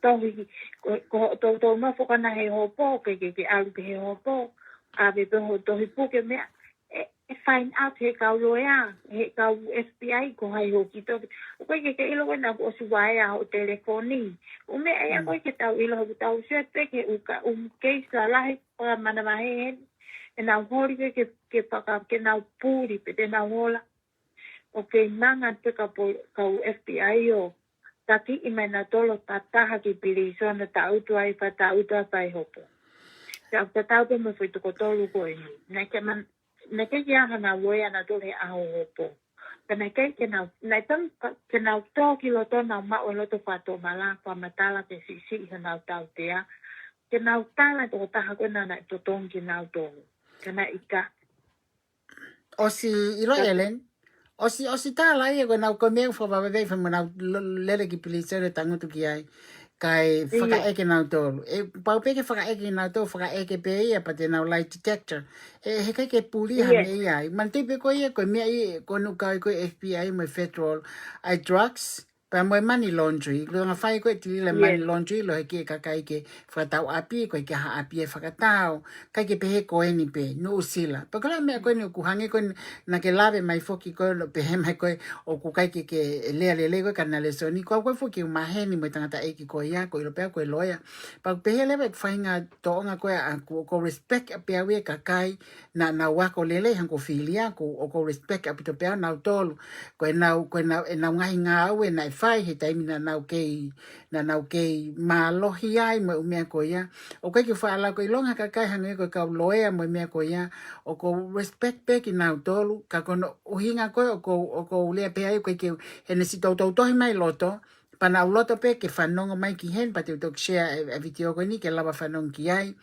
tohi, ko, ko hoʻo toutou nofo ko ena he hopo, ke, ke, ke ʻalu ki he hopo, ʻave pē hoʻo tohi puke meʻa, ʻe, ʻe find out he kau loea, he kau F B I ko hai hoʻo kiʻi tohi. ʻOku ʻikai ke ke ʻilo ko ena kuo ʻosi vaea hoʻo telefoni. ʻO meʻa ia ko ē ke tau ʻilo, he ʻoku tau sio pē ki he ʻū ka, ʻū case lalahi, ʻo manavahē heni. ʻE nau holi ke, ke, ke faka, ke nau puli, pe te nau hola. ʻOku kei manga pē ka po, kau F B I ʻo taki ʻi mai nautolu ʻo tataha ki pilīsone, taʻutu ai, fai taʻutu ai, fai hopo. Pea ʻoku tatau pē mo e foʻi toko tolu ko eni. Naʻe ʻikai man, naʻe ʻikai ke ʻi ai hano loea nautolu he ʻaho hopo. Pea naʻe ʻikai ke nau, naʻe tamu ka, ke nau tō ki loto, nau maʻu e loto fakatomala, fakamatala ke siʻisiʻi honau tautea. Ke nau tala e tokotaha ko ena naʻe totongi kinautolu. Ka naʻe ʻikai. ʻOsi ʻilo, Ellen? ʻOsi, ʻosi tala ia ko ʻenau ko e meʻa fakavavevei fai mo nau lo, lele ki pilīsone tangutu ki ai. Kae fakaʻeke nautolu. ʻE pau pē ke fakaʻeke nautolu, fakaʻeke pē ia pea te nau lie detector. ʻE, he ʻikai ke puli ha meʻa ia ai. Manatuʻi pē ko ia, ko e meʻa ia, ko ʻenau kau ko e F B I mo e federal, ʻa e drugs, pea mo e money laundry. Ko e ngaahi fai ko ē tilila money laundry, ʻilo hake e kakai ke fakatau ʻapi, ko e ke ha ʻapi ʻe fakatau. ʻIkai ke pehē ko eni pē, Nuʻusila. Pea ko e meʻa ko eni ʻoku hangē ko ena naʻa ke lave mai foki ko ē, pehē mai ko ē, ʻoku ʻikai ke ke lea lelei ko ē ka naʻe lēsoni. Ko au ko ē foki ʻoku maheni mo e tangataʻeiki ko ia, ʻoku ʻilo pē au ko e loea. Pea ʻoku pehē leva e faʻahinga tōʻonga ko ē ʻaʻaku, ʻoku ou respect pē au ia e kakai, naʻa nau ako lelei hangē ko Filia, ʻoku ou respect ʻaupito pē au nautolu. Ko ʻenau, ko ʻenau, ʻenau ngaahi ngāue naʻe fai he taimi naʻa nau kei, naʻa nau kei mālohi ai mo e ʻū meʻa ko ia. ʻOku ʻikai ke faʻa lau ko e ʻilonga kakai hangē ko e kau loea mo e meʻa ko ia. ʻOku ou respect pē kinautolu, ka ko hono ʻuhinga ko ē ʻoku ou, ʻoku ou lea pē ai ko e ke, he naʻe siʻi toutou tohi mai loto, pea naʻa ku loto pē ke fanongo mai ki heni, pea te u toki share e, e video ko eni ke lava fanongo ki ai.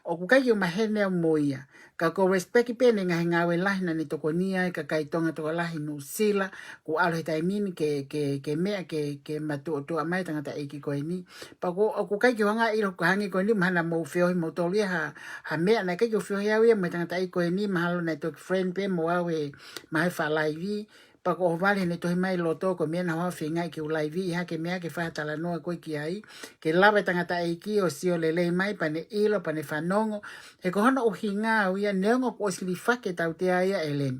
ʻOku ʻikai ke u maheni au mo ia. Ka ʻoku ou respect pē ʻene ngaahi ngāue lahi naʻa ne tokonia e kakai Tonga tokolahi Nuʻusila, kuo ʻalu he taimi ni ke, ke, ke meʻa ke, ke matuʻotuʻa mai e tangataʻeiki ko eni. Pea ʻoku, ʻoku ʻikai ke u hanga ʻilo ko e hangē ko eni mahalo naʻa mou feohi moutolu ia ha, ha meʻa naʻe ʻikai ke u feohi au ia mo e tangataʻeiki ko eni, mahalo naʻe toki friend pē mo au he, mahalo he faʻa laivi. Pea ko hono vale heʻene tohi mai loto ko e meʻa naʻa ku feinga ke u laivi, ʻi ha ke meʻa ke fai ha talanoa ko ē ki ai, ke lava e tangataʻeiki ʻo sio lelei mai, pea ne ʻilo, pea ne fanongo. He ko hono ʻuhinga au ia, neongo kuo ʻosi lifaki e tautea ia, Ellen.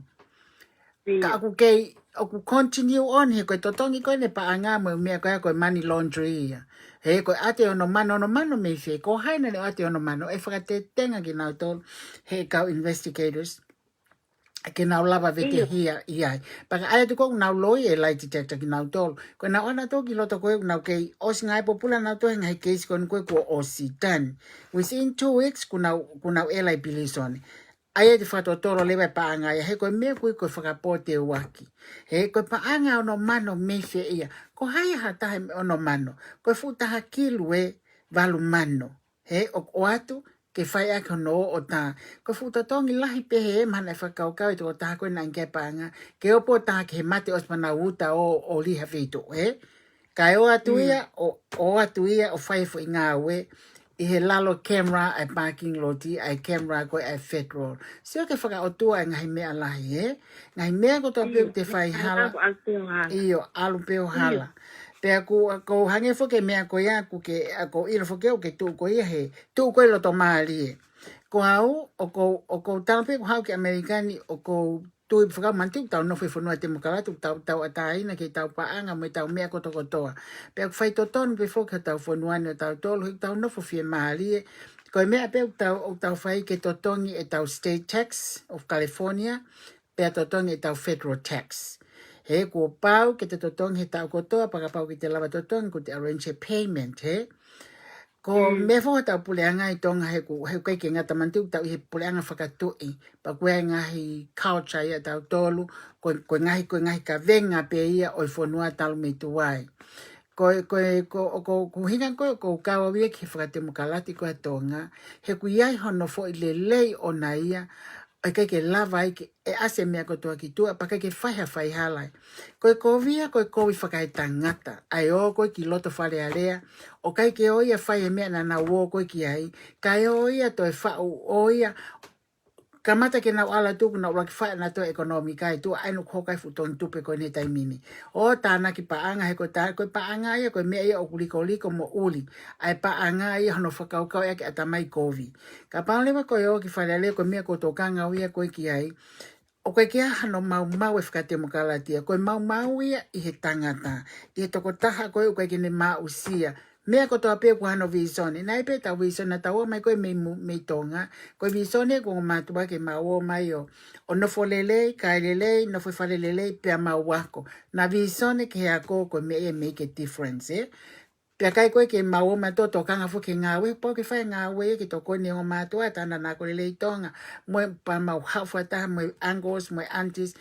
Ka ʻoku kei, ʻoku continue on, he ko e totongi ko ē ʻene paʻanga mo e meʻa ko ē ko e money laundry ia. He ko e ʻoatu e ono mano, ono mano mei fē, ko hai naʻa ne ʻoatu e ono mano, ʻe fakatetenga kinautolu he kau investigators ke nau lava vetehia ʻi ai. Pea ka ʻai atu ko ē ʻoku nau loi e lie detector kinautolu. Ko ʻenau ʻalu atu ki loto ko ē ʻoku nau kei ʻosi ngāue pōpula nautolu he ngaahi case ko eni ko ē kuo ʻosi, done. Within two weeks kuo nau, kuo nau ʻela ʻi pilīsone. ʻA ia te fakatotolo leva e paʻanga ia, he ko e meʻa ko ē ko e fakapōteuaki. He ko e paʻanga ono mano mei fē ia. Ko hai ha taha e ono mano. Ko e fuʻu taha kilu ʻe valu mano. He ʻoku ʻoatu ke fai ʻaki hono ō ʻo tā. Ko e fuʻu totongi lahi pē he mahalo naʻe fakakaukau e tokotaha ko ē naʻe ʻange ki ai e paʻanga ke ō pē ʻo tā ki he mate ʻosi pea nau uta ʻo, ʻo lī ha feituʻu, he? Kae ō atu ia, ʻo, ō atu ia ʻo fai e foʻi ngāue ʻi he lalo camera ʻa e parking lot ʻa e camera ko ē ʻa e federal. Sio ki he fakaʻotua e ngaahi meʻa lahi, he? Ngaahi meʻa kotoa pē ʻoku te fai hala. ʻIo, ʻalu pē ʻo hala. Pea ʻoku, ʻoku hangē foki e meʻa ko ia, ʻoku ke, ʻoku ou ʻilo foki ʻoku ke tuʻu ko ia he, tuʻu ko ē loto mālie. Ko au, ʻoku ou, ʻoku ou tala pē ʻoku ou haʻu ki ʻAmelika ni, ʻoku ou tui fakau manatuʻi ʻoku tau nofo ʻi he fonua temokalati, ʻoku tau, tau ʻatā ʻi he tau paʻanga mo e tau meʻa kotokotoa. Pea ʻoku fai totonu pē foki ʻa hotau fonua ni ʻo tautolu, he ʻoku tau nofo fiemālie. Ko e meʻa pē ʻoku tau, ʻoku tau fai ke totongi e tau state tax of California, pea totongi e tau federal tax. He kuo pau ke te totongi he taʻu kotoa, pea kapau ʻoku te lava totongi, kuo te arrange e payment, he? Ko e meʻa foki ʻa e tau puleʻanga ʻi Tonga he ʻoku, he ʻoku ʻikai ke ngata manatuʻi ʻoku tau ʻi he puleʻanga fakatuʻi. Pea ko e ngaahi culture ia ʻa tautolu, ko, ko e ngaahi, ko e ngaahi kavenga pē ia ʻo e fonua talu mei tuai. Ko e, ko e, ko, ʻoku, ko e ʻuhinga ko ē ʻoku ou kau au ia ki he fakatemokalati ko ē ʻa Tonga, he ʻoku ʻi ai hono foʻi lelei ʻona ia, ʻoku ʻikai ke lava ai ke, ʻe ʻasi e meʻa kotoa ki tuʻa, pea ʻikai ke fai ha faihala ai. Ko e kovi ia, ko e kovi fakaetangata, ʻa e ō ko ē ki loto Fale Alea, ʻoku ʻikai ke ō ia fai e meʻa naʻa nau ō ko ē ki ai, kae ō ia toe faʻu, ō ia, kamata ke nau ala tuku, nau ʻuluaki fai ʻa e naʻa toe ʻekonōmika ʻi tuʻa, ʻa ē naʻe hoko ai e fuʻu tonu tupe ko eni he taimi ni. ʻO tānaki paʻanga, he ko e tā-, ko e paʻanga ia, ko e meʻa ia ʻoku likoliko mo ʻuli. ʻA e paʻanga ia hono fakakaukau ia ki he ʻatamai kovi. Kapau leva ko e ō ki Fale Alea, ko e meʻa ʻoku ou tokanga au ia ko ē ki ai, ʻoku ʻikai ke ʻi ai hano maumau ʻa e fakatemokalati ia. Ko e maumau ia ʻi he tangata, ʻi he tokotaha ko ē ʻoku ʻikai ke ne maʻusia. Meʻa kotoa pē ʻoku ʻi ai hano vīsone. Naʻe ʻi ai pē ʻetau vīsone naʻa tau ō mai ko ē mei mu-, mei Tonga. Ko e vīsone ʻoku ongo mātuʻa ke mau ō mai ʻo, ʻo nofo lelei, kai lelei, nofo ʻi fale lelei, pea mau ako. Naʻa vīsone ki he ako, ko e meʻa ia ʻe make a difference, ē? Pea ʻikai ko ē ke mau ō mai ʻo tokanga foki ki he ngāue, pau ke fai e ngāue ia ke tokoni ʻe he ongo mātuʻa, tānaki ako lelei ʻi Tonga. Mo e pea mau haʻu fakataha mo e uncles, mo e aunties,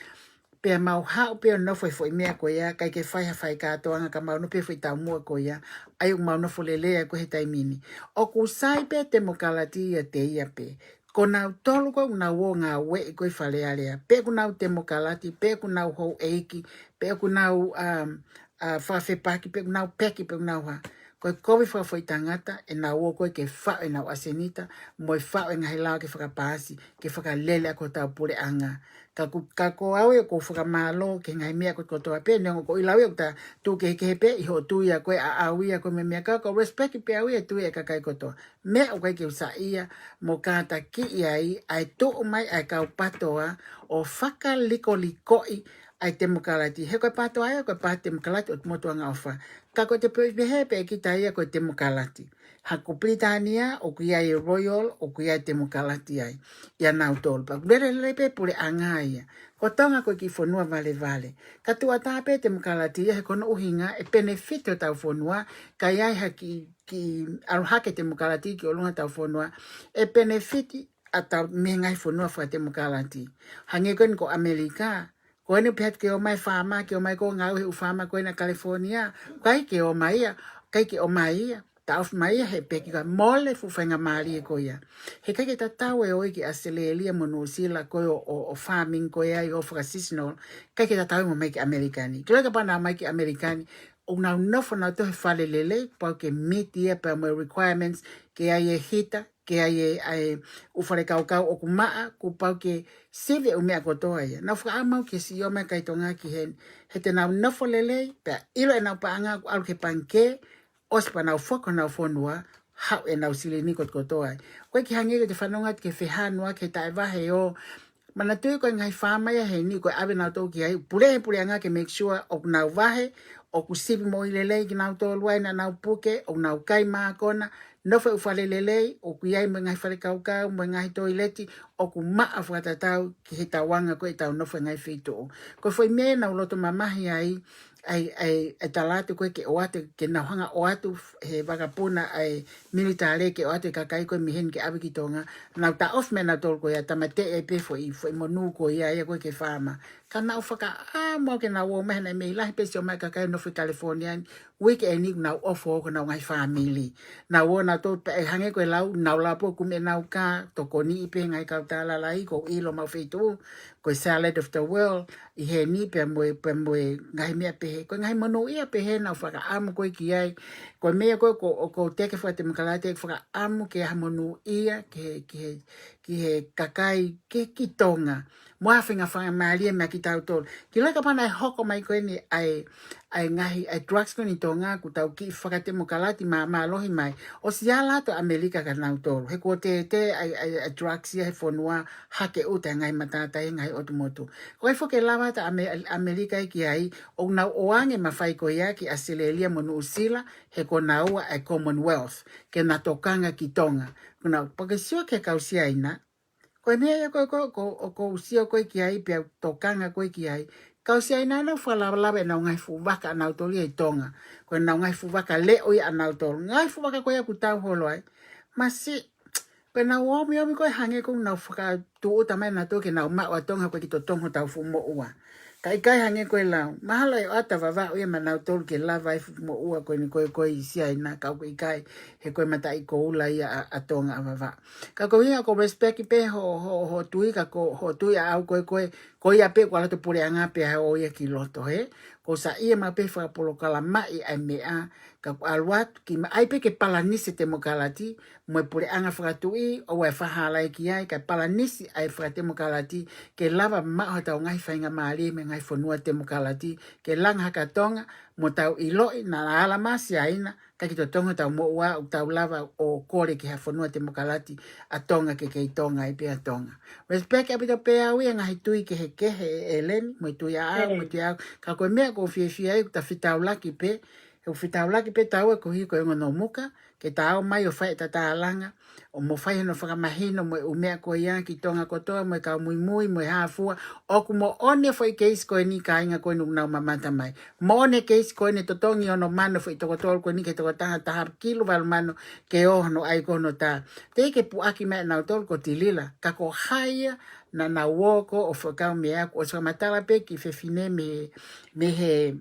pea mau haʻu pē ʻo nofo ʻi he foʻi meʻa ko ia, ʻikai ke fai ha faikātoanga, ka mau nofo pē ʻi he foʻi taumuʻa ko ia, ʻa ia ʻoku mau nofo lelei ai ko ē he taimi ni. ʻOku sai pē temokalati ʻiate ia pē. Ko nautolu ko ē ʻoku nau ō ngāueʻi ko ē ʻi Fale Alea, pe ʻoku nau temokalati, pe ʻoku nau houʻeiki, pe ʻoku nau, um, uh, fakafepaki, pe ʻoku nau peki, pe ʻoku nau hā. Ko e kovi fakafoʻitangata ʻenau ō ko ē ke faʻu ʻenau ʻasenita, mo e faʻu e ngaahi lao ke fakapaasi, ke fakalele ʻaki hotau puleʻanga. Ka ko, ka ko au ē ʻoku ou fakamālō ki he ngaahi meʻa kotoa pē, neongo ʻoku ou ʻiloʻi ʻoku ta tuʻu kehekehe pē ʻi hoʻo tui ʻa koe, ʻa au ia ko e meʻa, ka ʻoku ou respect pē au ia e tui ʻa e kakai kotoa. Meʻa ʻoku ʻikai ke u saiʻia mo kātakiʻi ai, ʻa e tuʻu mai ʻa e kau PATOA ʻo fakalikolikoʻi ʻa e temokalati. He ko e PATOA ia, ko e Pāti Temokalati ʻo e Motu Angaʻofa. Ka ko e te pe-, pehē pē kita ia ko e temokalati. Ha ko Pilitānia, ʻoku ʻi ai e Royal, ʻoku ʻi ai e temokalati ai. ʻIa nautolu pē. Lele lelei pē puleʻanga ia. Ko Tonga ko e kiʻi fonua valevale. Ka tuʻu ʻatā pē temokalati ia he ko hono ʻuhinga ʻe benefit hotau fonua, ka ʻi ai ha kiʻi, kiʻi ʻalu hake temokalati ki ʻolunga hotau fonua, ʻe benefit ʻa tau mei he ngaahi fonua fakatemokalati. Hangē ko eni ko ʻAmelika, ko eni pē ʻoku ke ō mai fāma, ke ō mai ko e ngāue he ʻū fāma ko ena California, ʻikai ke ō mai ia, ʻikai ke ō mai ia, taʻofi mai ia he peki ka mole fuʻu faingamālie ko ia. He ʻikai ke tatau e ō ki ʻAositelēlia mo Nuʻusila ko ē ʻo, ʻo, ʻo farming ko ia ʻo fakaseasonal, ʻikai ke tatau mo e ō mai ki ʻAmelika ni. Ke laka pē nautolu mai ki ʻAmelika ni, ʻoku nau nofo nautolu he fale lelei, pau ke meet ia pea mo e requirements, ke ʻi ai e hita, ke ʻi ai e, ʻa e ʻū fale kaukau ʻoku maʻa, kuo pau ke sivi e ʻū meʻa kotoa ia. Naʻa ku fakaʻamu ke siʻi ō mai e kakai Tonga ki heni, he te nau nofo lelei, pea ʻilo ʻenau paʻanga ʻoku ʻalu ki he pangikē, ʻosi pea nau foki ki honau fonua, haʻu ʻenau silini kotokotoa ai. ʻOku ʻikai ke hangē ko ʻete fanongo atu ki he fehānua ki he taʻevahe ʻo, manatuʻi ko e ngaahi fāma ia heni, ko e ʻave nautolu ki ai, pule he puleʻanga ke make sure ʻoku nau vahe, ʻoku sivi moʻui lelei kinautolu ai, naʻa nau puke, ʻoku nau kai mākona, nofo he ʻū fale lelei, ʻoku ʻi ai mo e ngaahi fale kaukau, mo e ngaahi toileti, ʻoku maʻa fakatatau ki he tauʻanga ko ē ʻetau nofo he ngaahi feituʻu. Ko e foʻi meʻa naʻa ku loto mamahi ai, ʻa e, ʻa e, ʻa e tala atu ko ē ke ʻoatu, ke nau hanga ʻoatu he vakapuna ʻa e militale ke ʻoatu e kakai ko ē mei heni ke ʻave ki Tonga, nau taʻofi mai nautolu ko ia, tāmateʻi pē foʻi, foʻi monū ko ia ia ko ē ki he fāma. Ka naʻa ku fakaʻamu ke nau ō mai, naʻe mei lahi pē siʻi ō mai e kakai nofo ʻi California ni, uike ʻeni kuo nau ʻofa ʻo ko ʻenau ngaahi fāmili. Naʻa ku ō nautolu pē ʻe hangē ko e lau, naʻa ku lava pē ʻo kumi ʻenau kā, tokoniʻi pē ngaahi kau tala lahi, ʻoku ou ʻilo homau feituʻu, ko e salad of the world, ʻi heni pea mo e, pea mo e ngaahi meʻa pehē. Ko e ngaahi monūʻia pehē naʻa ku fakaʻamu ko ē ki ai. Ko e meʻa ko ē ʻoku, ʻoku ou teke fakatemokalati, ʻeku fakaʻamu ke ʻi ai ha monūʻia ki he, ki he, ki he kakai, ki, ki Tonga. Mo ha fainga-, faingamālie meia kitautolu. Ke laka pē naʻe hoko mai ko eni ʻa e, ʻa e ngaahi, ʻa e drugs ko eni ʻi Tonga, kuo tau kiʻi fakatemokalati māmālohi mai. ʻOsi ʻalu atu ʻa ʻAmelika kia nautolu. He kuo tētē ʻa e, ʻa e, ʻa e drugs ia he fonua hake ʻuta he ngaahi matātahi he ngaahi ʻotu motu. Ko e foki lava atu ʻa ʻAme-, ʻAmelika ia ki ai, ʻoku nau ʻoange e mafai ko ia ki ʻAositelēlia mo Nuʻusila, he ko naua e Commonwealth, ke na tokanga ki Tonga. Ko nau, pea ke sio ki he kau Siaina, ko e meʻa ia ko ē ko, ko, ʻoku ou sio ko ē ki ai, pea tokanga ko ē ki ai. Kau Siaina naʻa nau fakalavalava ʻenau ngaahi fuʻu vaka ʻanautolu ia ʻi Tonga. Ko ʻenau ngaahi fuʻu vaka leʻo ia ʻanautolu. Ngaahi fuʻu vaka ko ia kuo tau holo ai. Masiʻi, ko ʻenau ōmiomi ko ē hangē ʻoku nau fakatūʻuta mai nautolu ke nau maʻu ʻa Tonga ko e kiʻi totongi hotau fuʻu moʻua. Ka ʻikai hangē ko e lau. Mahalo ʻe ʻoatu ʻa Vavaʻu ia maʻanautolu ke lava ai fuʻu moʻua ko eni ko e, ko e ʻi Siaina, ka ʻoku ʻikai, he ko e mataʻikoula ia ʻa, ʻa Tonga ʻa Vavaʻu. Ka ko e ʻuhinga ko e respect pē ho, ho, ho tui, ka ko hoʻo tui ʻaʻau ko e, ko e, ko ia pē ko e ʻalu atu puleʻanga pē ʻa ʻo ia ki loto, hē? Ko e saiʻia maʻu pē fakapolokalamaʻi ʻa e meʻa, ka ʻoku ʻalu atu ki ma-, ʻai pē ke palanisi e temokalati, mo e puleʻanga fakatuʻi, ʻoua ʻe fakahalaʻi ki ai, kae palanisi ʻa e fakatemokalati, ke lava maʻu haʻatau ngaahi faingamālie mei he ngaahi fonua temokalati, ke langa hake ʻa Tonga, mo tau ʻiloʻi naʻa ala mai ʻa Siaina, kae ʻikai ke totongi hotau moʻua, ʻo tau lava ʻo kole ki ha fonua temokalati ʻa Tonga ke kei Tonga ai pē ʻa Tonga. Respect ʻaupito pē au ia ngaahi tui kehekehe ʻe ʻEleni, mo e tui ʻaʻau, mo e tui ʻaʻau. Ka ko e meʻa ʻoku ou fiefia ai, ʻoku ta fetaulaki pē, he ʻoku fetaulaki pē taua koeʻuhi ko e ongo Nomuka, ke ta ō mai ʻo fai ʻeta tālanga, ʻo mo fai hono fakamahino mo e ʻū meʻa ko ia ki Tonga kotoa, mo e kau muimui, mo e hā fua, ʻoku moʻoni e foʻi keisi ko eni kāinga ko eni ʻoku nau mamata mai. Moʻoni e keisi ko eni totongi ono mano foʻi toko tolu ko eni ki he tokotaha taha kilu valu mano ke ō hono ʻai ko hono tā. Teʻeki ke puʻaki mai ʻanautolu ko Tilila, ka ko hai ia naʻa nau ō ko ē ʻo fekau meʻa ʻoku ʻosi fakamatala pē ki he fefine mei he, mei he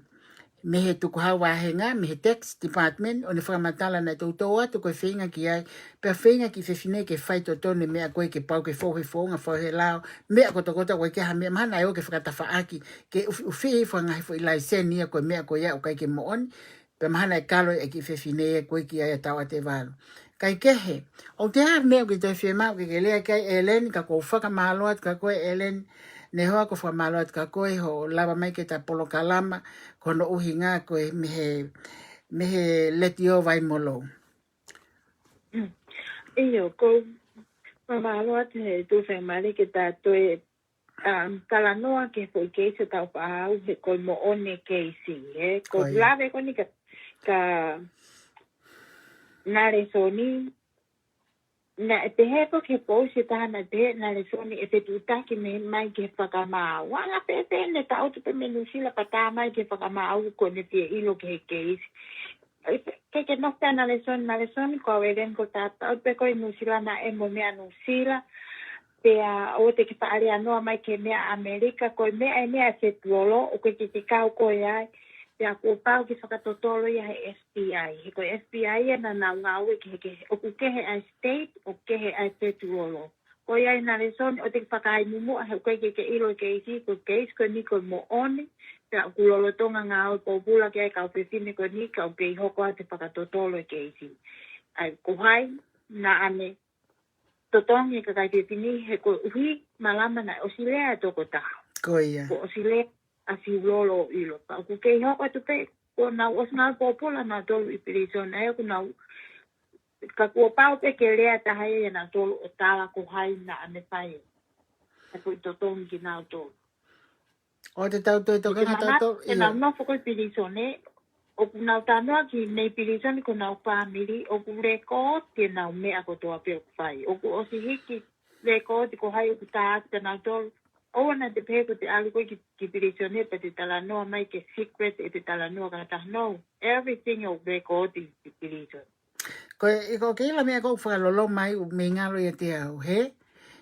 mei he tukuhau vāhenga, mei he Tax Department, ʻo ne fakamatala naʻe toutou atu ko e feinga ki ai, pea feinga ki he fefine ke fai totonu e meʻa ko ē ke pau ke fou he founga, fou he lao, meʻa kotokotoa ko e ke ha meʻa mahalo naʻe ō ke fakatafaʻaki, ke ʻufiʻufi hifo ʻa e ngaahi foʻi laiseni ia ko e meʻa ko ia ʻoku ʻikai ke moʻoni, pea mahalo naʻe kalo e ki he fefine ia ko ē ki ai ʻa Tauʻatevalu. Kae kehe, ʻoku ʻi ai ha meʻa ʻoku ke toe fiemaʻu ke ke lea ki ai ʻEleni, ka ʻoku ou fakamālō atu kia koe ʻEleni, neongo ʻoku ou fakamālō atu kia koe hoʻo lava mai ki heʻeta polokalama, ko hono ʻuhinga ko e mei he, mei he Letiō Vaimolou. Mm. ʻIo, ʻoku ou fakamālō atu he tuʻu faingamālie ke ta toe, um, talanoa ki he foʻi keisi ʻo Taufaʻahau, he ko e moʻoni e keisi, he? Ko ia. Ko e lave ko eni kia, kia Nalesoni, naʻe pehē ko ē ki he pousi ʻe taha naʻe pehē ʻe Nalesoni ʻe fetuʻutaki mai ki he Fakamaau. Anga pē pē ne taʻutu pē mei Nuʻusila pea tā mai ki he Fakamaau ko ʻene fie ʻilo ki he keisi. Ke, ke nofo pē ʻa Nalesoni, Nalesoni, ko au ʻEleni, ʻoku ou taʻutu pē ko ē ʻi Nuʻusila naʻe mo e meʻa Nuʻusila. Pea ʻoua te ke faʻa lea noa mai ki he meʻa ʻAmelika, ko e meʻa eni ʻa e fetulolo, ʻoku ʻikai ke ke kau koe ai. Pea kuo pau ke fakatotolo ia he F B I. He ko e F B I ia naʻa nau ngāue kehekehe. ʻOku kehe ʻa e state, ʻoku kehe ʻa e fetulolo. Ko ia ʻe Nalesoni, ʻoua te ke fakaʻai muʻa, he ʻoku ʻikai ke ke ʻilo e keisi, ko e keisi ko eni ko e moʻoni, pea ʻoku lolotonga ngāue pōpula ki ai e kau fefine ko eni, ka ʻoku kei hoko atu e fakatotolo e keisi. ʻAi, ko hai naʻa ne totongi e kakai fefine, he koeʻuhi malama naʻe ʻosi lea e tokotaha. Ko ia. Kuo ʻosi lea ʻa Fiulolo ʻo ʻilo. Ka ʻoku kei hoko atu pē, kuo nau ʻosi ngāue pōpula nautolu ʻi pilīsone, ʻa ia ʻoku nau, ka kuo pau pē ke lea taha ia ʻia nautolu ʻo tala ko hai naʻa ne fai e foʻi totongi kinautolu. ʻOua te tau toe tokanga tautolu, ʻio. Ke nau nofo ko ē ʻi pilīsone, ʻoku nau talanoa ki mei pilīsone ko honau fāmili, ʻoku lēkooti ʻenau meʻa kotoa pē ʻoku fai. ʻOku ʻosi hiki lēkooti ko hai ʻoku tā atu kia nautolu. ʻOua naʻa te pehē ko ʻete ʻalu ko ē ki, ki pilīsone pea te talanoa mai ke secret ʻete talanoa kia ha taha, no. Everything ʻoku lēkooti ʻi pilīsone. Ko e, ʻi ko ke ʻilo meʻa ʻoku fakaloloma ai ʻoku mei ngalo ʻiate au, hē?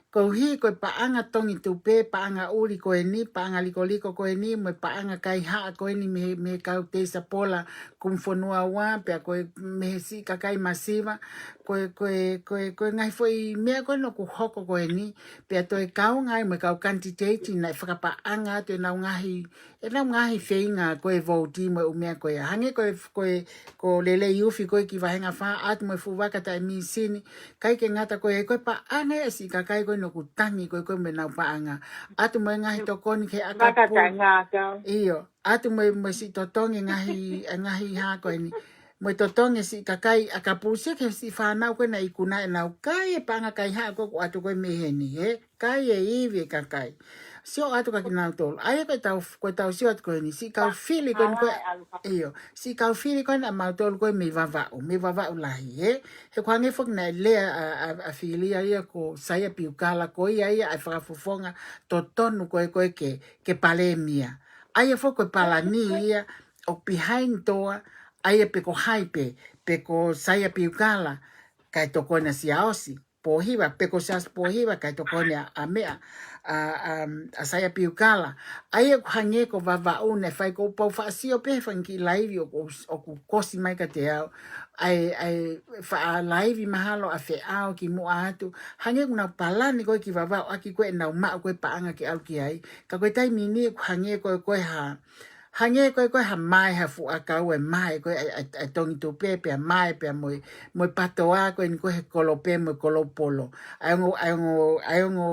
Koeʻuhi ko e paʻanga tongi tupe, paʻanga ʻuli ko eni, paʻanga likoliko ko eni, mo e paʻanga kaihaʻa ko eni mei, mei he kau teisapola Kumu Fonua Ua, pea ko e mei he siʻi kakai masiva, ko e, ko e, ko e, ko e ngaahi foʻi meʻa ko eni ʻoku hoko ko eni, pea toe kaunga ai mo e kau kanititeiti naʻe fakapaʻanga atu ʻenau ngaahi ʻenau ngaahi feinga ko e vouti mo e ʻū meʻa ko ia. Hangē ko e, ko e, ko Lelei Ufi ko ē ki Vahenga Fā, ʻatu mo e fuʻu vaka taʻe mīsini, ʻikai ke ngata ko e, ko e paʻanga ia e siʻi kakai ko eni ʻoku tangi ko ē ko e mo ʻenau paʻanga. ʻAtu mo e ngaahi tokoni ki he ʻakapulu. Vaka taʻengata. ʻIo, ʻatu mo e, mo e siʻi totongi e ngaahi, e ngaahi hā ko eni. Mo e totongi e siʻi kakai ʻakapulu, sio ki he siʻi fānau ko ē naʻe ikuna ʻenau kai e paʻanga kaihaʻa ko ē ʻoku ʻatu ko ē mei heni, hē? Kai e ivi e kakai. Sio atu kia kinautolu. ʻA ia ko ʻetau, ko ʻetau sio atu ko eni, siʻi kau fili ko eni ko ē, ʻio, siʻi kau fili ko eni ʻamautolu ko ē mei Vavaʻu, mei Vavaʻu lahi, hē? He ʻoku hangē foki naʻe lea ʻa, ʻa, ʻa Filia ia ko Saia Piukala ko ia ia ʻa e fakafofonga totonu ko ē ko ē ke, ke palēmia. ʻA ia foki ko e palani ia ʻoku behind door, ʻa ia pe ko hai pē, pe ko Saia Piukala, kae tokoni ʻa Siaosi. Pōhiva, pe ko Siaosi Pōhiva, kae tokoni ʻa, ʻa meʻa, ʻa, ʻa, ʻa Saia Piukala. ʻA ia ʻoku hangē ko Vavaʻu naʻe fai, kuo pau faʻa sio pē he fanga kiʻi laivi ʻoku, ʻoku kosi mai kiate au. ʻA e, ʻa e faʻa laivi mahalo ʻa Feʻao kimuʻa atu. Hangē ʻoku nau palani ko ē ki Vavaʻu ʻaki ko ē ʻenau maʻu ko ē paʻanga ke ʻalu ki ai. Ka ko e taimi ni ʻoku hangē ko ē ko e hā. Hangē ko ē ko e hā, mae ha fuʻu ʻakau ʻe mae ko ē ʻa e, ʻa e, ʻa e Tongi Tupe pea mae pea mo e, mo e patoa ko eni ko e he kolope mo e kolopolo. ʻA e ongo, ʻa e ongo, ʻa e ongo,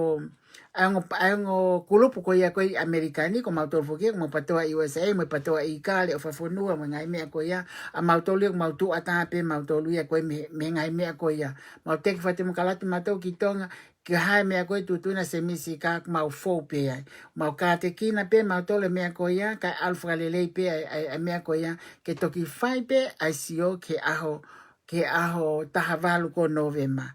ʻa e ongo, ʻa e ongo kulupu ko ia ko ē ʻi ʻAmelika ni, ko mautolu foki, ko mau patoa ʻi U S A, mo e patoa ʻi Kale, ʻo Fafonua, mo e ngaahi meʻa ko ia, ʻa mautolu ia, ko mau tuʻu ʻatā pē mautolu ia ko ē mei, mei he ngaahi meʻa ko ia. Mau teki fakatemokalati mautolu ki Tonga, ke hā e meʻa ko ē tuʻutuʻuni ʻa Semisi ka mau fou pē ai. Mau kātekina pē mautolu e meʻa ko ia, kae ʻalu fakalelei pē ʻa e, ʻa e, ʻa e meʻa ko ia, ke toki fai pē ʻa e sio ki he ʻaho, ki he ʻaho taha valu ko Nōvema.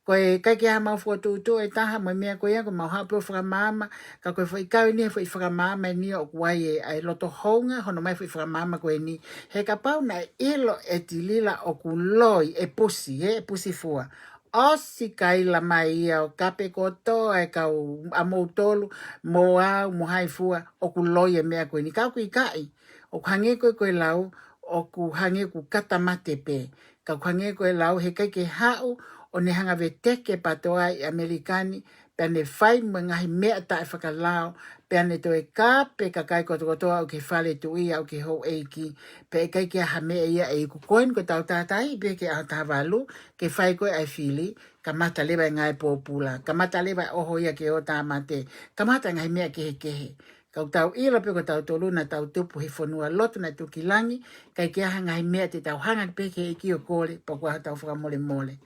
Ko e ʻikai ke ʻi ai haʻamau fokotuʻutuʻu ʻe taha mo e meʻa ko ia, ko mau haʻu pē ʻo fakamaama, ka ko e foʻi kau eni he foʻi fakamaama eni ʻoku ʻi ai e, ʻa e loto hounga hono ʻomai e foʻi fakamaama ko eni. He kapau naʻe ʻilo ʻe Tilila ʻoku loi e pusi, ē, e pusi fua. ʻOsi kaila mai ia ʻo kape kotoa e kau ʻa moutolu, mo au, mo hai fua, ʻoku loi e meʻa ko eni. Ka ʻoku ʻikai, ʻoku hangē ko ē ko e lau, ʻoku hangē ʻoku kata mate pē. Ka ʻoku hangē ko e lau, he ʻikai ke haʻu, ʻo ne hanga veteki e patoa ʻi ʻAmelika ni, pea ne fai mo e ngaahi meʻa taʻefakalao, pea ne toe kape kakai kotokotoa ʻoku ʻi he fale tuʻi ʻoku ʻi he houʻeiki, pea ʻikai ke ʻi ai ha meʻa ia ʻe iku. Ko eni ko ʻetau tātaaʻi pē ki he ʻaho taha valu, ke fai ko ē ʻa e fili, kamata leva e ngāue pōpula, kamata leva e ʻoho ia ki he ʻotu tāmate, kamata e ngaahi meʻa kehekehe. Ka ʻoku tau ʻilo pē ko tautolu naʻa tau tupu he fonua lotu naʻe tuʻu ki langi, ʻikai ke ʻi ai ha ngaahi meʻa te tau hanga pē ki he ʻEiki ʻo kole, pea ko e ʻaho tau fakamolemole.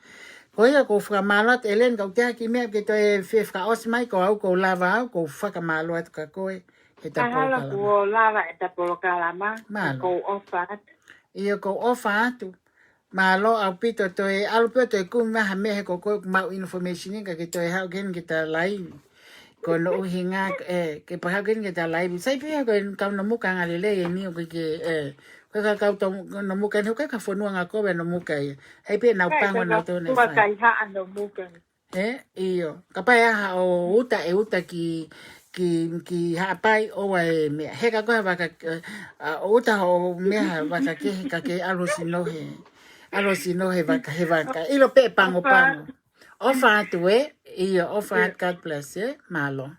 Ko ia ʻoku ou fakamālō atu, Ellen, ka ʻoku ʻi ai ha kiʻi meʻa ke toe fie fakaʻosi mai, ko au ʻoku ou lava au, ʻoku ou fakamālō atu kia koe, he ta Mahalo polokalama. Kuo lava e ta polokalama, Mālō. ʻOku ou ʻofa atu. ʻIo, ʻoku ou ʻofa atu. Mālō ʻaupito, toe ʻalu pē ʻo toe kumi mai ha meʻa he ko koe ʻoku maʻu information ʻi ka ke toe haʻu ki heni ke ta laivi. Ko hono ʻuhinga, ē, ke pau ke heni ke ta laivi. Sai pē ko e kau Nomuka anga lelei eni ʻoku ke, ē, ko e ka kau tau Nomuka ni, ʻoku ʻikai ko ha fonua ngāue ko ē Nomuka ia. Hai pē nau Kai pango ka nau tau ne fua fai. Kai haʻa Nomuka. Ē, ʻio. Kapau ʻe ʻalu ʻo uta e uta ki, ki, ki Haʻapai ʻoua e meʻa. Heka ko ē ha vaka, ē, ʻa, ʻo uta hoʻo meʻa ha vaka kehe ka ke ʻalu ʻo sino he. ʻAlu ʻo sino he vaka, he vaka. ʻIlo pē pangopango. ʻOfa atu ē, ʻio, ʻofa atu, God bless, ē, mālō.